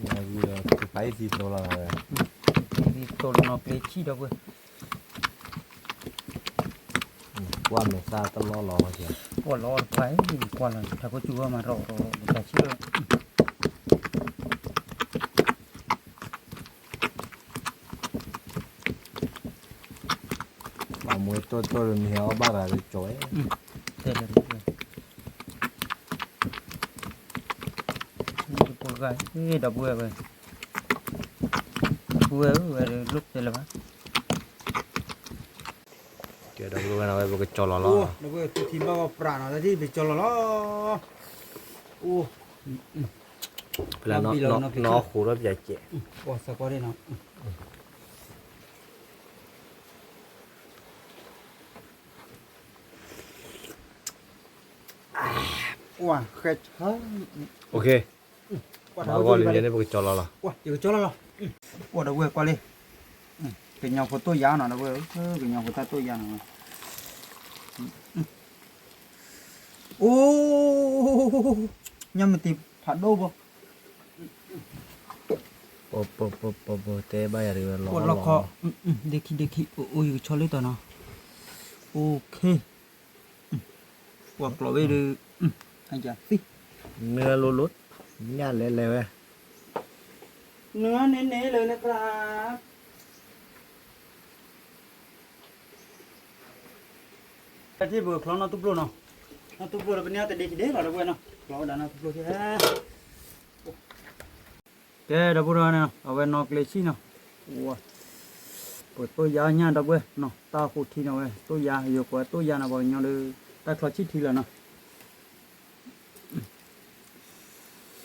ညၣ်ဂုၢ်ဒီးသ့ဖးအံၤသံသိလီၤ, သံသိလီၤနီၤ ကျ့ဆံၣ် ဒီပုၢ်ဝဲၢ်, ကွၢ်မဲာ်သၣ်တလီၢ်လီၤ, ကွၢ်လီၤတပှၢ်အံၤ ကွၢ်လီၤ ထးခိၣ်ကၠူၣ်ဂီၢ်မး ရီၣ်ရီၣ်ရီၣ် တၢ်ဆံၣ်လီၤ ပှၤမူတိၢ်တိၢ်ဒီးမ့ၢ်ဟဲအီၣ်ဘၣ်ရၤဒီးကၠီၤဝဲ, တဲလၢ ပှၤဂၤ ဒီပုၢ်ဝဲၢ်ဝဲ, ဒီပုၢ်ဝဲၢ်ဝဲ လိၣ်တဲလၢၤဘၣ်. ကဲ ဒီပုၢ်ဝဲၢ် ဝဲပကကၠီၤလီၤလီၤ. ဒီပုၢ်ဝဲၢ် သူထံဘၣ်ဝဲပြးနီၤ တၢ်ထံၣ်ပကကၠီၤလီၤလီၤ. အိၣ် ဖဲလၢ နီၢ်ဃိးထီၣ်ပၠးကဲး ပှၤစၢၤကီၢ်ဒၣ်နီၤ. ပှၤဃဲဆၢ မၤဂီၤလံန့ၣ် ပကကၠီၤလီၤလီၤ. ပှၤဒီပုၢ်ဝဲၢ်ကွၢ်လံ, ကညီဖိတိၢ်ယါနီၤ ဒီပုၢ်ဝဲၢ်, ကညီဖိတၢ်တိၢ်ယါနီၤ. အိၣ် ညၣ်မ့ၢ်တ့ဖးဒိၣ်ဘၣ်. ပပပပတဲဘၣ်ယၤတဂ့ၤဝဲလီၤလီၤ. ဒ့ခံဒ့ခံ အိၣ် ယကဆီလၢတီၤနီၤ. အိၣ်ခ့ ပှၤကျိးဝဲဒီး အယၤသံ နွံလိလိ ညၣ်လဲၤလဲၤဝဲ နွံန့ၣ်န့ၣ်လၢနကြၢး ဟဲ ထံၣ်ပကချီနီၢ်သူပျိၢ်နီၤ, နီၢ်သူပျိၢ်ဒီးပန့ၢ်အီၤတဒ့ခံဒ့လီၤ ဒီပုၢ်ဝဲၢ်နီၤ, ချီဝဲဒၣ်နီၢ်သူပျိၢ်ထံၣ်, ကဲ ဒီပုၢ်ဝဲၢ်နီၤ အဝဲနီၣ်ကျဲဆံၣ်နီၤ, ပသိၣ်ယါညၣ် ဒီပုၢ်ဝဲၢ်နီၤ, တၢ်ဃိထံနီၤဝဲ သိၣ်ယါ ယိၤကိးဝဲသိၣ်ယါနီၤ ပှၤကညီဒီး တၢ်ချီဆံၣ်ထံလီၤနီၤ.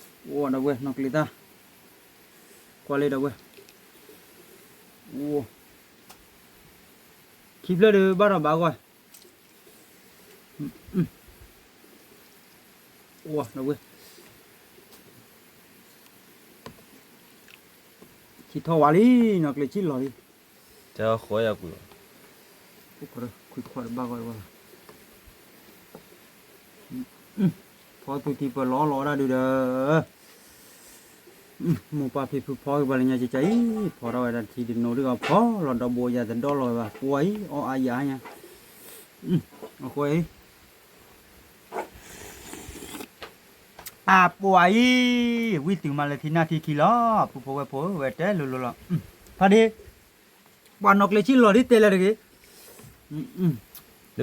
အိၣ် ဒီပုၢ်ဝဲၢ် နီၣ်ကျဲတၢ်, ကွၢ်လၢ ဒီပုၢ်ဝဲၢ်, အိၣ်, ခံဖျၢၣ်ဒီးဘၣ်ဒီးဘၣ်ဂီၢ်, အိၣ် ဒီပုၢ်ဝဲၢ်, ဆံၣ်ထီၣ်ဝါလံ, နီၣ်ကျဲဆံၣ်လီၤလံ, တၢ်ဃီယၤကွံာ်, ခွံခွါတဘၣ်ဂီၢ်တဝဲလီၤ. ဖီသူတံၢ်ပၢၢ်လီၤလီၤဝဲဒၣ်ဒုဒီး, မိၢ်ပၢ်ဖံဖုဖီက့ၤပှၤလၢညါကကါအံၤ, ဖီထီၣ်ဝဲဒၣ်ထံတနိဒ်ဂီၤ ဖီလီၤဒီဘိယၤတဒီလီၤဝဲဘၣ်, ပှၤအံၤ အီၣ်အါယၤညါ, အဃိအံၤ အပှၤအံၤ, ဝံသုးမးလၢထံနၢ်ထံခံလီၤ, ပုၢ်ဖိဝဲၢ်ဖိ ဝဲတဲလိၤလိၤလီၤ, ဖါဒ့, ပှၤနီၣ်ကျဲဆံၣ်လီၤဒ်တဲလၢတဂ့ၤ,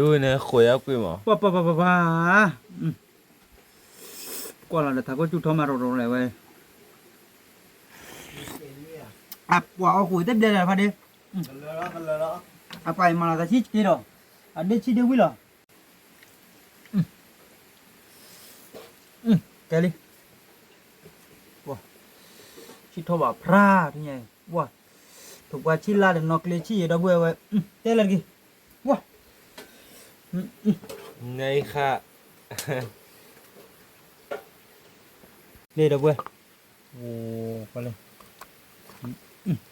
ဒ်န့ၣ်ဃိးယၤကွံာ်မး, ပှၤပှၤပှၤပှၤပှၤ, ကွၢ်လီၤဒီးထးခိၣ်စူၢ်ထီၣ်မးရီၤရီၤလဲၣ်ဝဲ, အပှၤအီၣ်ဃိးတဘျဲၣ်လၢဖါဒ့, အပှၤအံၤမၤလီၤသးဆံၣ်က့ဒီး, အဒ့ဆံၣ်ဒ့ဝံၣ်လီၤ. ကဲလံ, ဆံၣ်ထီၣ်ဘၣ်ဖျါထံညါ, ဝါ, ထိၣ်ပှၢ်ဆံၣ်လါဒီးနီၣ်ကျဲဆံၣ်ယဲဒီပုၢ်ဝဲၢ်ဝဲ, တဲလၢတဂ့ၤ, ဝါ, ညါအံၤခါ, လ့ဒီပုၢ်ဝဲၢ်, အိၣ်, ကွၢ်လၢ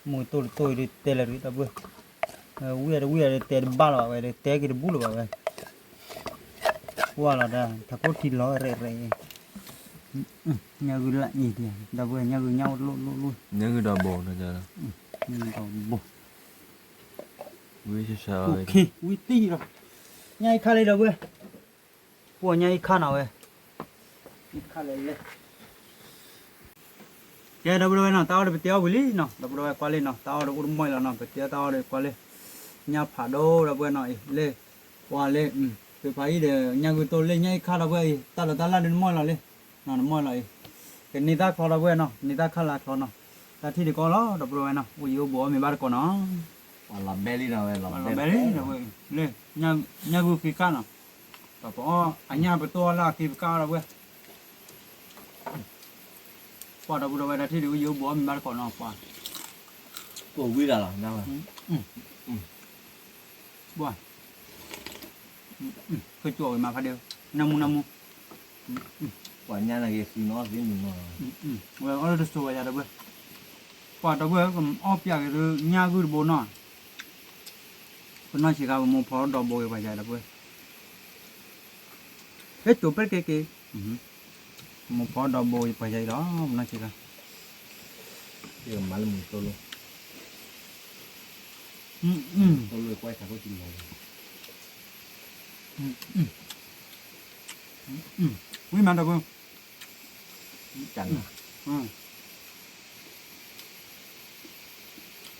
မူတိၢ်တတိၢ်အံၤဒီးတဲလၢတဂ့ၤ ဒီပုၢ်ဝဲၢ်, ဝံၣ်အတဝံၣ်အဒီးတဲတဘၣ်လၢၤဘၣ်ဝဲဒီး တဲက့ၤတဘူၣ်လၢၤဘၣ်ဝဲ, ဝါလီၤဒီး ထးခိၣ်ထံလီၤရဲၣ်ရဲၣ်အံၤ, ညၣ်ဂုၢ်လၢအံၤ, ဒီပုၢ်ဝဲၢ် ညၣ်ဂုၢ်ညၣ်အိၣ်လိၣ်လိၣ်လိၣ်, ညၣ်ဂုၢ်ဒီးဘိ, ညၣ်ဂုၢ်ဒီးဘိ, ဝံၣ်တံၢ်လီၤ, ညၣ်အံၤခါလံ ဒီပုၢ်ဝဲၢ်, ပှၤညၣ်အံၤခါနီၤဝဲ ကဲ ဒီပုၢ်ဝဲၢ်နီၤ တၢ်အီၣ်ဒီးပတဲအီၣ်ဝံၤလံနီၤ ဒီပုၢ်ဝဲၢ် ကွၢ်လံနီၤ တၢ်အီၣ်ဒီးအိၣ်တမီၢ်လီၤနီၤ ပတဲတၢ်အီၣ်ဒီးကွၢ်လံ ညၣ်ဖးဒိၣ် ဒီပုၢ်ဝဲၢ်နီၤ အံၤ လၢ ပှၤလၢ ပဖးအံၤဒီး ညၣ်ဂုၢ်တိၢ်လၢညၣ်အံၤခါ ဒီပုၢ်ဝဲၢ်အံၤ တၢ်လီၤတၢ်လၢ်ဒုးတမီၢ်လီၤလံ နီၤ တမီၢ်လီၤအံၤ ကန့ၢ်တၢ်ချီ ဒီပုၢ်ဝဲၢ်နီၤ န့ၢ်တၢ်ခါလၢချီနီၤ တၢ်ထံၣ်ဒုးကီလီၤ ဒီပုၢ်ဝဲၢ်နီၤ အိၣ်ယံၤအိၣ်ဘူးအီၣ်မ့ၤဘၣ်တကိးနီၤ လီၤဘဲလံနီၤ လီၤဘဲလံ လၢ ညၣ်ဂုၢ်ဃ့ကၣ်နီၤ ပှၤပအီၣ်အညၣ်ပတိၢ်အီၣ်လၢအဃ့ပကၣ်ဒီပုၢ်ဝဲၢ် ပှၤဒီပုၢ်ဒီဝဲၢ်တၢ်ထံၣ်ဒုးအိၣ်ယံၤအိၣ်ဘူးအီၣ်မ့ၤဘၣ်တကိးနီၤ ပှၤ ကိးဝံၤဒၣ်လီၤ ဘၣ် ကကီးဝံၤမၤဖးဒ့ နၢမူနၢမူ ပှၤညါန့ၣ်ဂ့ၤဃံနီၤသ့မုၢ်နီၤ ဝဲအီၣ်လၢတစိၤဝဲယၤဒီပုၢ်ဝဲၢ် ပှၤဒီပုၢ်ဝဲၢ်ကမၤအီၣ်ပျဲက့ၤဒုးညၣ်ဂုၢ်တဘိနီၤ ပနီၢ်ဆံးခါပမိၢ်ဖီဒီဘိက့ၤပှၤယၤဒီပုၢ်ဝဲၢ် ဟဲစိာ်ပၢတက့ၤက့ၤ မိၢ်ဖီဒီဘိပှၤယၤအံၤလီၤ ပနီၢ်ဆံးခါ မၤလၢမုၢ်သိလိ သိလိကွၢ်ဆၢခိၣ်တံၢ်လီၤ ဝံၤမၤဒီပုၢ် တၢ်လီၤ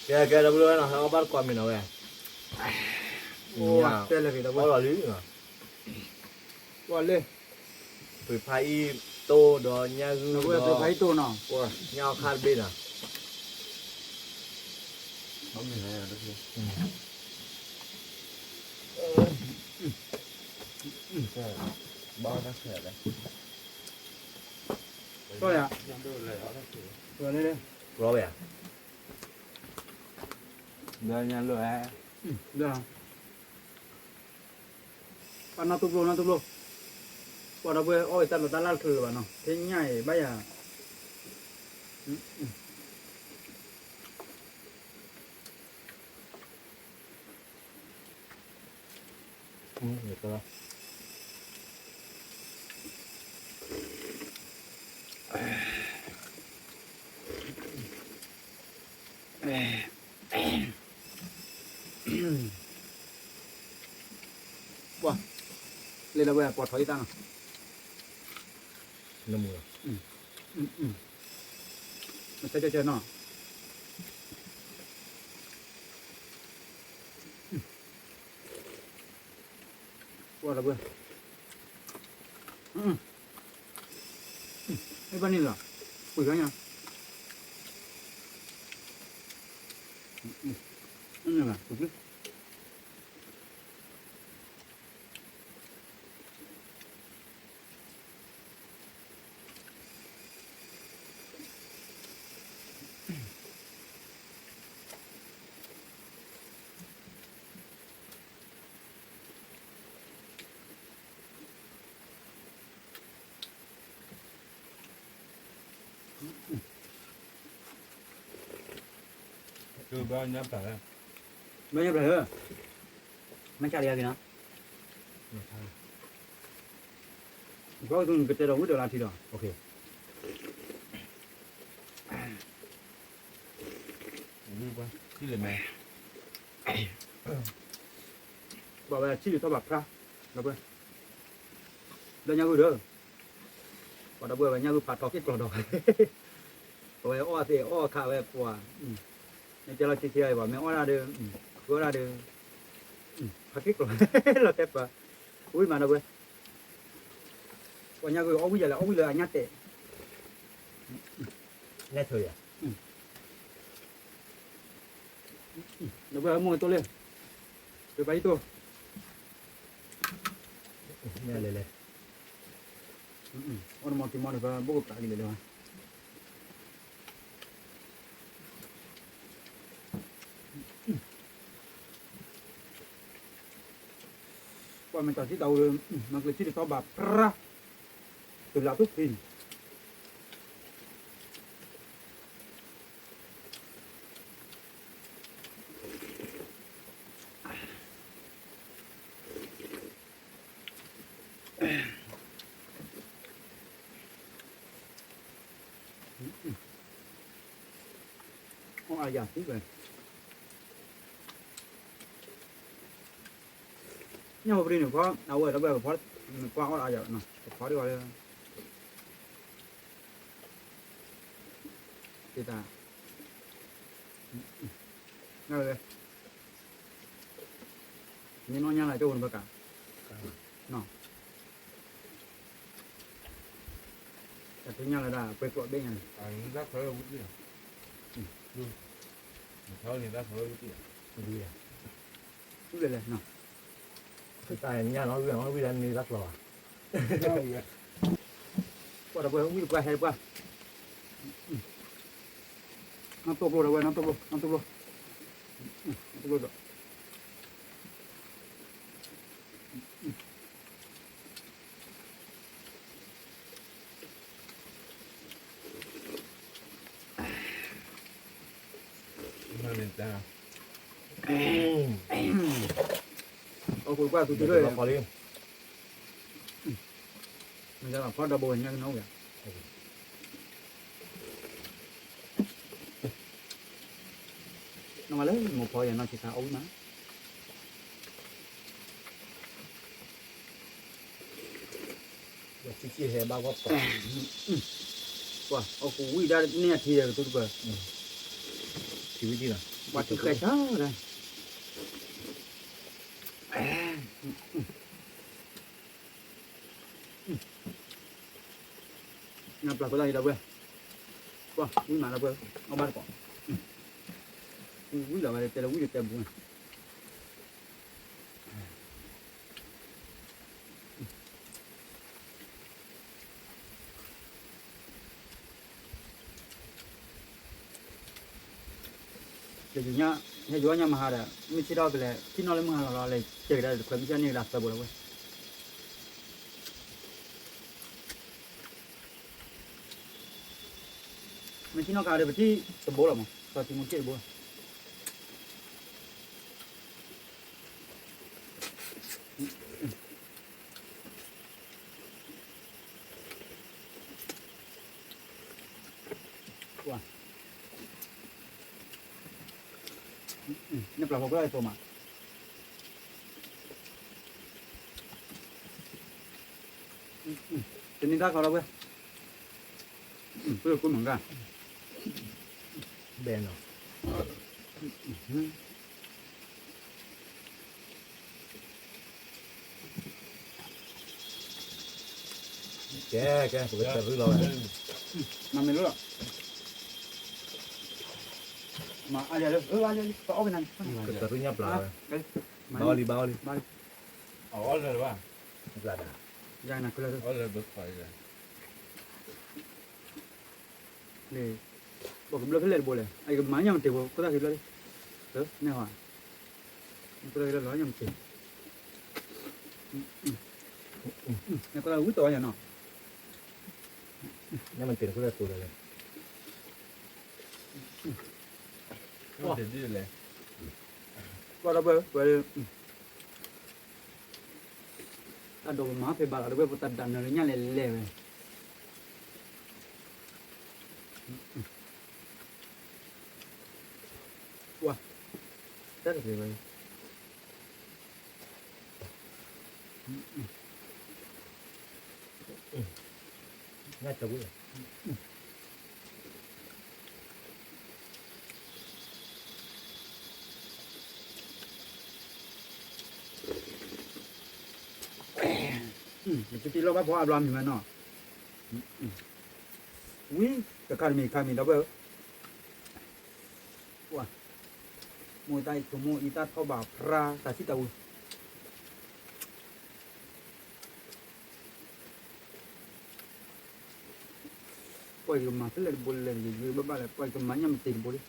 ကဲကဲဒီပုၢ်ဝဲၢ်နီၤ ဟဲအီၣ်ဘၣ်တကိးမ့ၤနီၤဝဲ တဲလၢၤက့ၤဒီပုၢ်ဝဲၢ် အီၣ်လီၤလံ ပှၤလၢ ပဖးအံၤတိၢ်ဒီးညၣ်ဂုၢ်ဒီး ပဖးအံၤတိၢ်နီၤ ညၣ်အီၣ်ခါတဘ့ၣ်နီၤ ဘၣ်တၢ်ခဲလၢာ် လီၤဝဲဧါ ဒီးညါလိၣ်ဧါ ပှၤနီၢ်သူပျိၢ်နီၢ်သူပျိၢ် ပှၤဒီပုၢ်ဝဲၢ်အီၣ်ဝဲတၢ်လီၤတၢ်လၢ်တချုးလၢၤဘၣ်နီၤ ဖဲညၣ်အံၤဘၣ်ယၤ ပှၤ လၢဒီပုၢ်ဝဲၢ် ပှၤထီၣ်အံၤတၢ်နီၤ နမူလီၤ မဆါကၢကၢနီၤ အ ကွၢ်လီၤပှဲၤ, အ့ၣ်ဘၣ်န့ၣ်လီၤ, ကွံာ်ဘၣ်ညါ, အ့ၣ်ဘၣ်, ဘၣ်ညါပျၢ်ဧၢ, မ့ၢ်ဆါလီၤယၤက့ၤနီၤ, ဘၣ်ကတဲဒီးဝံၣ်ဒီးလၢထံဒီး, ထံလၢမဲာ်, ဘၣ်ဝဲထံလၢထီၣ်ဘၣ်ဖျါ, ဒီပုၢ်ဝဲၢ်, ဒီးညၣ်ဂုၢ်ဒီး, ပှၤဒီပုၢ်ဝဲၢ် ညၣ်ဂုၢ်ဖးထီက့ၢ်ကျီၤဒီး, ပဝဲအီၣ်သ့ၣ်အီၣ်ခးဝဲပှၤ, မ့ၢ်တဲလီၤဆံဆံအံၤဘၣ် မ့ၢ်အီၣ်ဒၣ်ဒီး, ဃုအီၣ်ဒၣ်ဒီး, ဖးက့ၢ်ကျီၤ, လီၤတဲပှၤ, ဝံၣ်မးဒီပုၢ်ဝဲၢ်, ပှၤညၣ်ဂုၢ်အီၣ်ဝံၣ်ယၤလဲၣ် အီၣ်ဝံၣ်လၢအညၣ်တဲာ် လဲၤထၢၣ်ယၤ, ဒီပုၢ်ဝဲၢ်မိၢ်တိၢ်လၢ, ပပၢ်ယတိၢ်, လဲၤလဲၤလဲၤ, အီၣ်တမီၤက့ၤမီၤဒီး ပဘိၣ်ကပျၢ်က့ၤလဲၤလဲၤဘၣ် ကွၢ်မ့ၢ်တၢ်စံးတၢ်အိၣ်ဒီး မၤကလၢထံတထီဘၣ်ပြၢ, တုၤလၢထူၣ်ဖံးန့ၣ်, အီၣ်အါယၤသံဝဲ, ညၣ်ဖိပရံန့ၣ် ဖီအဝဲဒီး ပဖီ, ကွၢ်အီၣ်အါယၤနီၤ ပဖီဒံးဝဲလၢ သ့ၣ်တၢ်, နဝဲ, မ့ၢ်နီၢ်ညါလၢကၠိပူၤနဘၣ်ကး, တၢ်ထူညါလၢဒၣ်ပှဲၤကျိးဘ့ၣ်ညါန့ၣ်, ဝံၤလဲၣ်လဲၣ်, တၢ်ညါလီၤဝံၤလီၤဝံၤလၢန့ၣ်တၢ်ကျိးဘၣ်, ကွၢ်ဒီးပှဲၤဝံၤတပှၢ်ဟဲတပှၢ်, နီၢ်တိၢ်ကျိဒီးဝဲ နီၢ်တိၢ်ကျိ, နီၢ်တိၢ်ကျိ, နီၢ်တိၢ်ကျိဒီး အီၣ်ကွၢ်သူတရၢၣ်, မ့ၢ်ဖီဒီဘိညါကနီၣ်ဝဲ, နီၢ်မးလၢမိၢ်ဖီယၤနီၢ်ဆံးခါအီၣ်ဝံၣ်မး ဆံးဆံးဟဲဘၣ်ဂီၢ်ပီၤ, ပှၤအီၣ်ကူဝံၣ်ဒၣ်န့ၢ်အထံဒီးကသူတပၢၤ, ထံဝံၣ်ဒံးလီၤ, ပှၤထံဃဲဆါဒၣ် ညၣ်ပျၢ်ဖိသၣ်ယံၤဒီပုၢ်ဝဲၢ်, ပှၤဝံၣ်မးဒီပုၢ်ဝဲၢ်, အီၣ်ဘၣ်တကိး, ဝံၣ်လီၤဝဲတဲလၢဝံၣ်ဒီးတဲဘူးန့ၣ် ဟဲယိၤညါမဟါဒီး မုၢ်ဆ့ၣ်ထီၣ်ကလဲၤ ထံၣ်နီၣ်လၢမုၢ်ဟါလီၤလီၤ လဲၤကဲကဒါတခွဲ မုၢ်ဆ့ၣ်န့ၢ်ကဒါသၢဘိလီၤဝဲ မုၢ်ဆ့ၣ်နီၣ်ခါဒီး ပထံၣ်တဘိလီၤမး စီၤထံမိထံၣ်တဘိလီၤ နပျၢ်ဖိခွါအသိးမး တနံၤတၢ်ခီလီၤဝဲ ပှၤကူမုၢ်ဂၤ ဘဲနီၤ ဟွံ ကဲ ကဲ ပကတရူၢ်လီၤဝဲ, မၤမ့ၢ်လိၣ်လီၤ, မၤအါလံလၢ အၢ အါလံလံ ပအီၣ်ဝဲနၤန့ၣ်, ကတရူၢ်ညၣ်ပျၢ်လီၤဝဲ, ဘၣ်အီၣ်လံ ဘၣ်အီၣ်လံ, အီၣ်လၢၤဘၣ်, ယၤနၤကလၢၤ, အီၣ်လၢၤဘၣ်, န့ၣ်, ပှၤကဘျၢဖဲလဲၣ်တဘိလဲၣ်, အကမၤညၣ်မတ့ၢ်ဘိ ခိၣ်သၣ်ဃံဘျၢလံ, န့ၣ်ဟီ, ခိၣ်သၣ်ဃံလၢလီၤညၣ်မတ့ၢ်, န့ၣ်ကီၢ်ဝံတီၤညါနီၤ, ညၣ်မတ့ၢ်ခိၣ်သၣ်ဃံလၢလဲၣ်, ပှၤဒီပုၢ်ဝဲၢ် တၢ်ဒိးပမၤဖဲဘၣ်လီၤ ဒီပုၢ်ဝဲၢ် ပတၢ်ဒၣ်နၢၤလၢညၣ်လဲၤလဲၤဝဲ, ပှၤ, တၢ်တဂ့ၤဝဲ, ညၣ်တဝံၣ် ယတံၢ်လီၤဘၣ်ဖီအါဘျီမံၤမးနီၤ, ဝံၤတခါတမံၤခါမံၤ ဒီပုၢ်ဝဲၢ်, ပှၤ, မိၢ်တၢ်အံၤ ဆိမိၣ်အံၤတၢ်ထီၣ်ဘၣ်ဖြါ တၢ်ဆံၣ်တၢ်ဝံၤ ပှၤယကမၤဖဲလဲၣ်တဘိလဲၣ် ယယွဲဘၣ်ဘၣ်လဲၣ် ပှၤယကမၤညၣ်မတ့ၢ်တဘိလံ,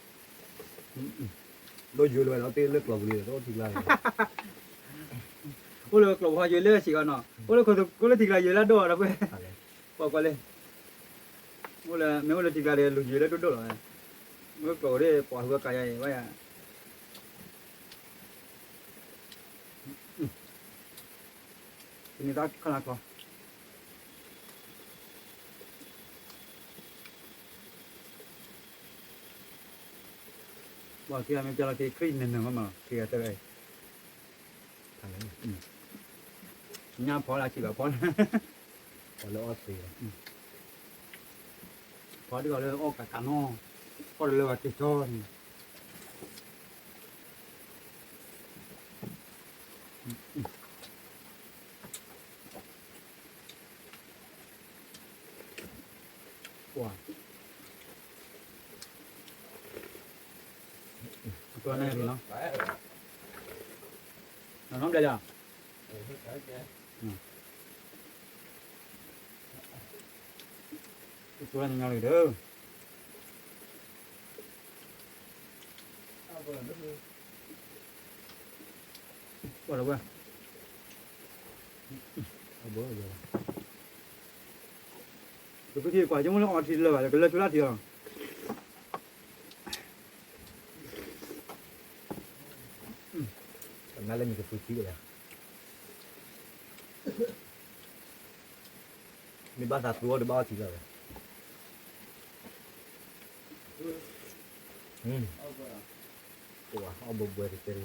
ဒီးယွဲလၢၤဘၣ်ဒီးတ့လၢကျိာ်ပူၤလံ တအိၣ်ထံကျါလၢၤ, အိၣ်လၢကျိာ်ပူၤဟီယွဲလၢဆံးဂီၤနီၤ အိၣ်လၢခိၣ်သကိးလၢထံကျါယွဲလၢအဒိၣ်ဒီးပှဲၤ, ပှၤကွၢ်လၢ, အိၣ်လၢ မ့ၢ်အိၣ်လၢထံကျါဒီးလူၤယွဲလၢဒိၣ်ဒိၣ်လီၤ, မ့ၢ်ကျိာ်ဒီးပှၤဟူအကါယါအံၤ ဘၣ်ယၤ တနံၤသၣ်ခီၣ်လၢခီ, ပှၤခံဂၤမ့ၢ်ပျၢ်လီၤက့ၤ ခရံာ်နၢၤနၢၤမးမးလီၤ ခံဂၤတၢ်, ညၣ်ဖီလၢအစံးဘၣ်ဖီလၢ, ဖီလၢအီၣ်သ့, ဖီဒ်သိးလၢအီၣ်ကးကးနီၤ, ဖီတလၢဘၣ်က့ၤကၠီန့ၣ် ပှၤ, အကျီန့ၣ်နီၤ, နီၢ်ဘျဲၣ်လီၤ, အကျီန့ၣ်ညီလီၤဒီး, ပှၤလၢဝဲ, ကဖုထံကွၢ်က့ၤမ့ၢ်လၢအီထံတလၢဘၣ် ကလၢဆူလၢထံလီၤ, နလၢမ့ၢ်ကဖုထံဝဲဒၣ် မ့ၢ်ဘၣ်သးသူအီၤဒီးဘၣ်အီထံလီၤဝဲ, အီၣ်ဘှဲဘှဲတကဲတဂ့ၤ,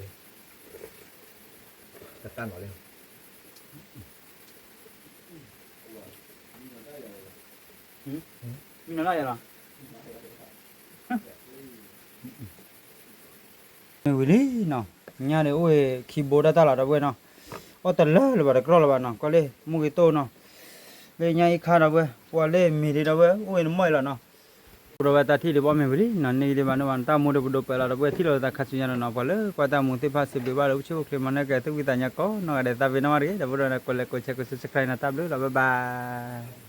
တတၢ်နီၤလံ, မ့ၢ်နီၤလၢယလီၤ မ့ၢ်ဝံၤလံနီၤ, ညၣ်န့ၣ်အိၣ်ဝဲခံဘိတၢ်တၢ်လီၤ ဒီပုၢ်ဝဲၢ်နီၤ, အီၣ်တလၢလၢၤဘၣ်တကြၢးလၢၤဘၣ်နီၤ, ကွၢ်လၢမူဂ့ၤတိၢ်နီၤ, လၢညၣ်အံၤခါ ဒီပုၢ်ဝဲၢ် ပှၤလၢမ့ၢ်ဒံး ဒီပုၢ်ဝဲၢ် အိၣ်ဝဲနမီၢ်အံၤလီၤနီၤ, ဒီပုၢ်ဝဲၢ်တၢ်ထံၣ်ဒံးဘၣ်မ့ၢ်ဝံၤလံနီၤ, န့ၢ်ဒံးဘၣ်န့ၣ်ဘၣ် တၢ်မူဒီးပဒိးပှဲၤလီၤ ဒီပုၢ်ဝဲၢ် ထံၣ်လိာ်သးခါဆူညါလီၤနီၤ, ပှၤလၢကွၢ်တၢ်မူသ့ၣ်တဖၣ် စံးဘျုးဘၣ်လၢအိၣ်ဆူၣ်အိၣ်ချ့ မၤနၢၤကဲ သူၣ်ဖှံသးညီကိးနီၢ်ဂၤဒဲး သးပ့ၤနီၣ်မးတဂ့ၤ ဒီပုၢ်ဝဲၢ် ကွဲးလၢ ကိးဆဲး ကိး subscribe နီၤ, တၢ်ဘျုးလီၤ bye bye.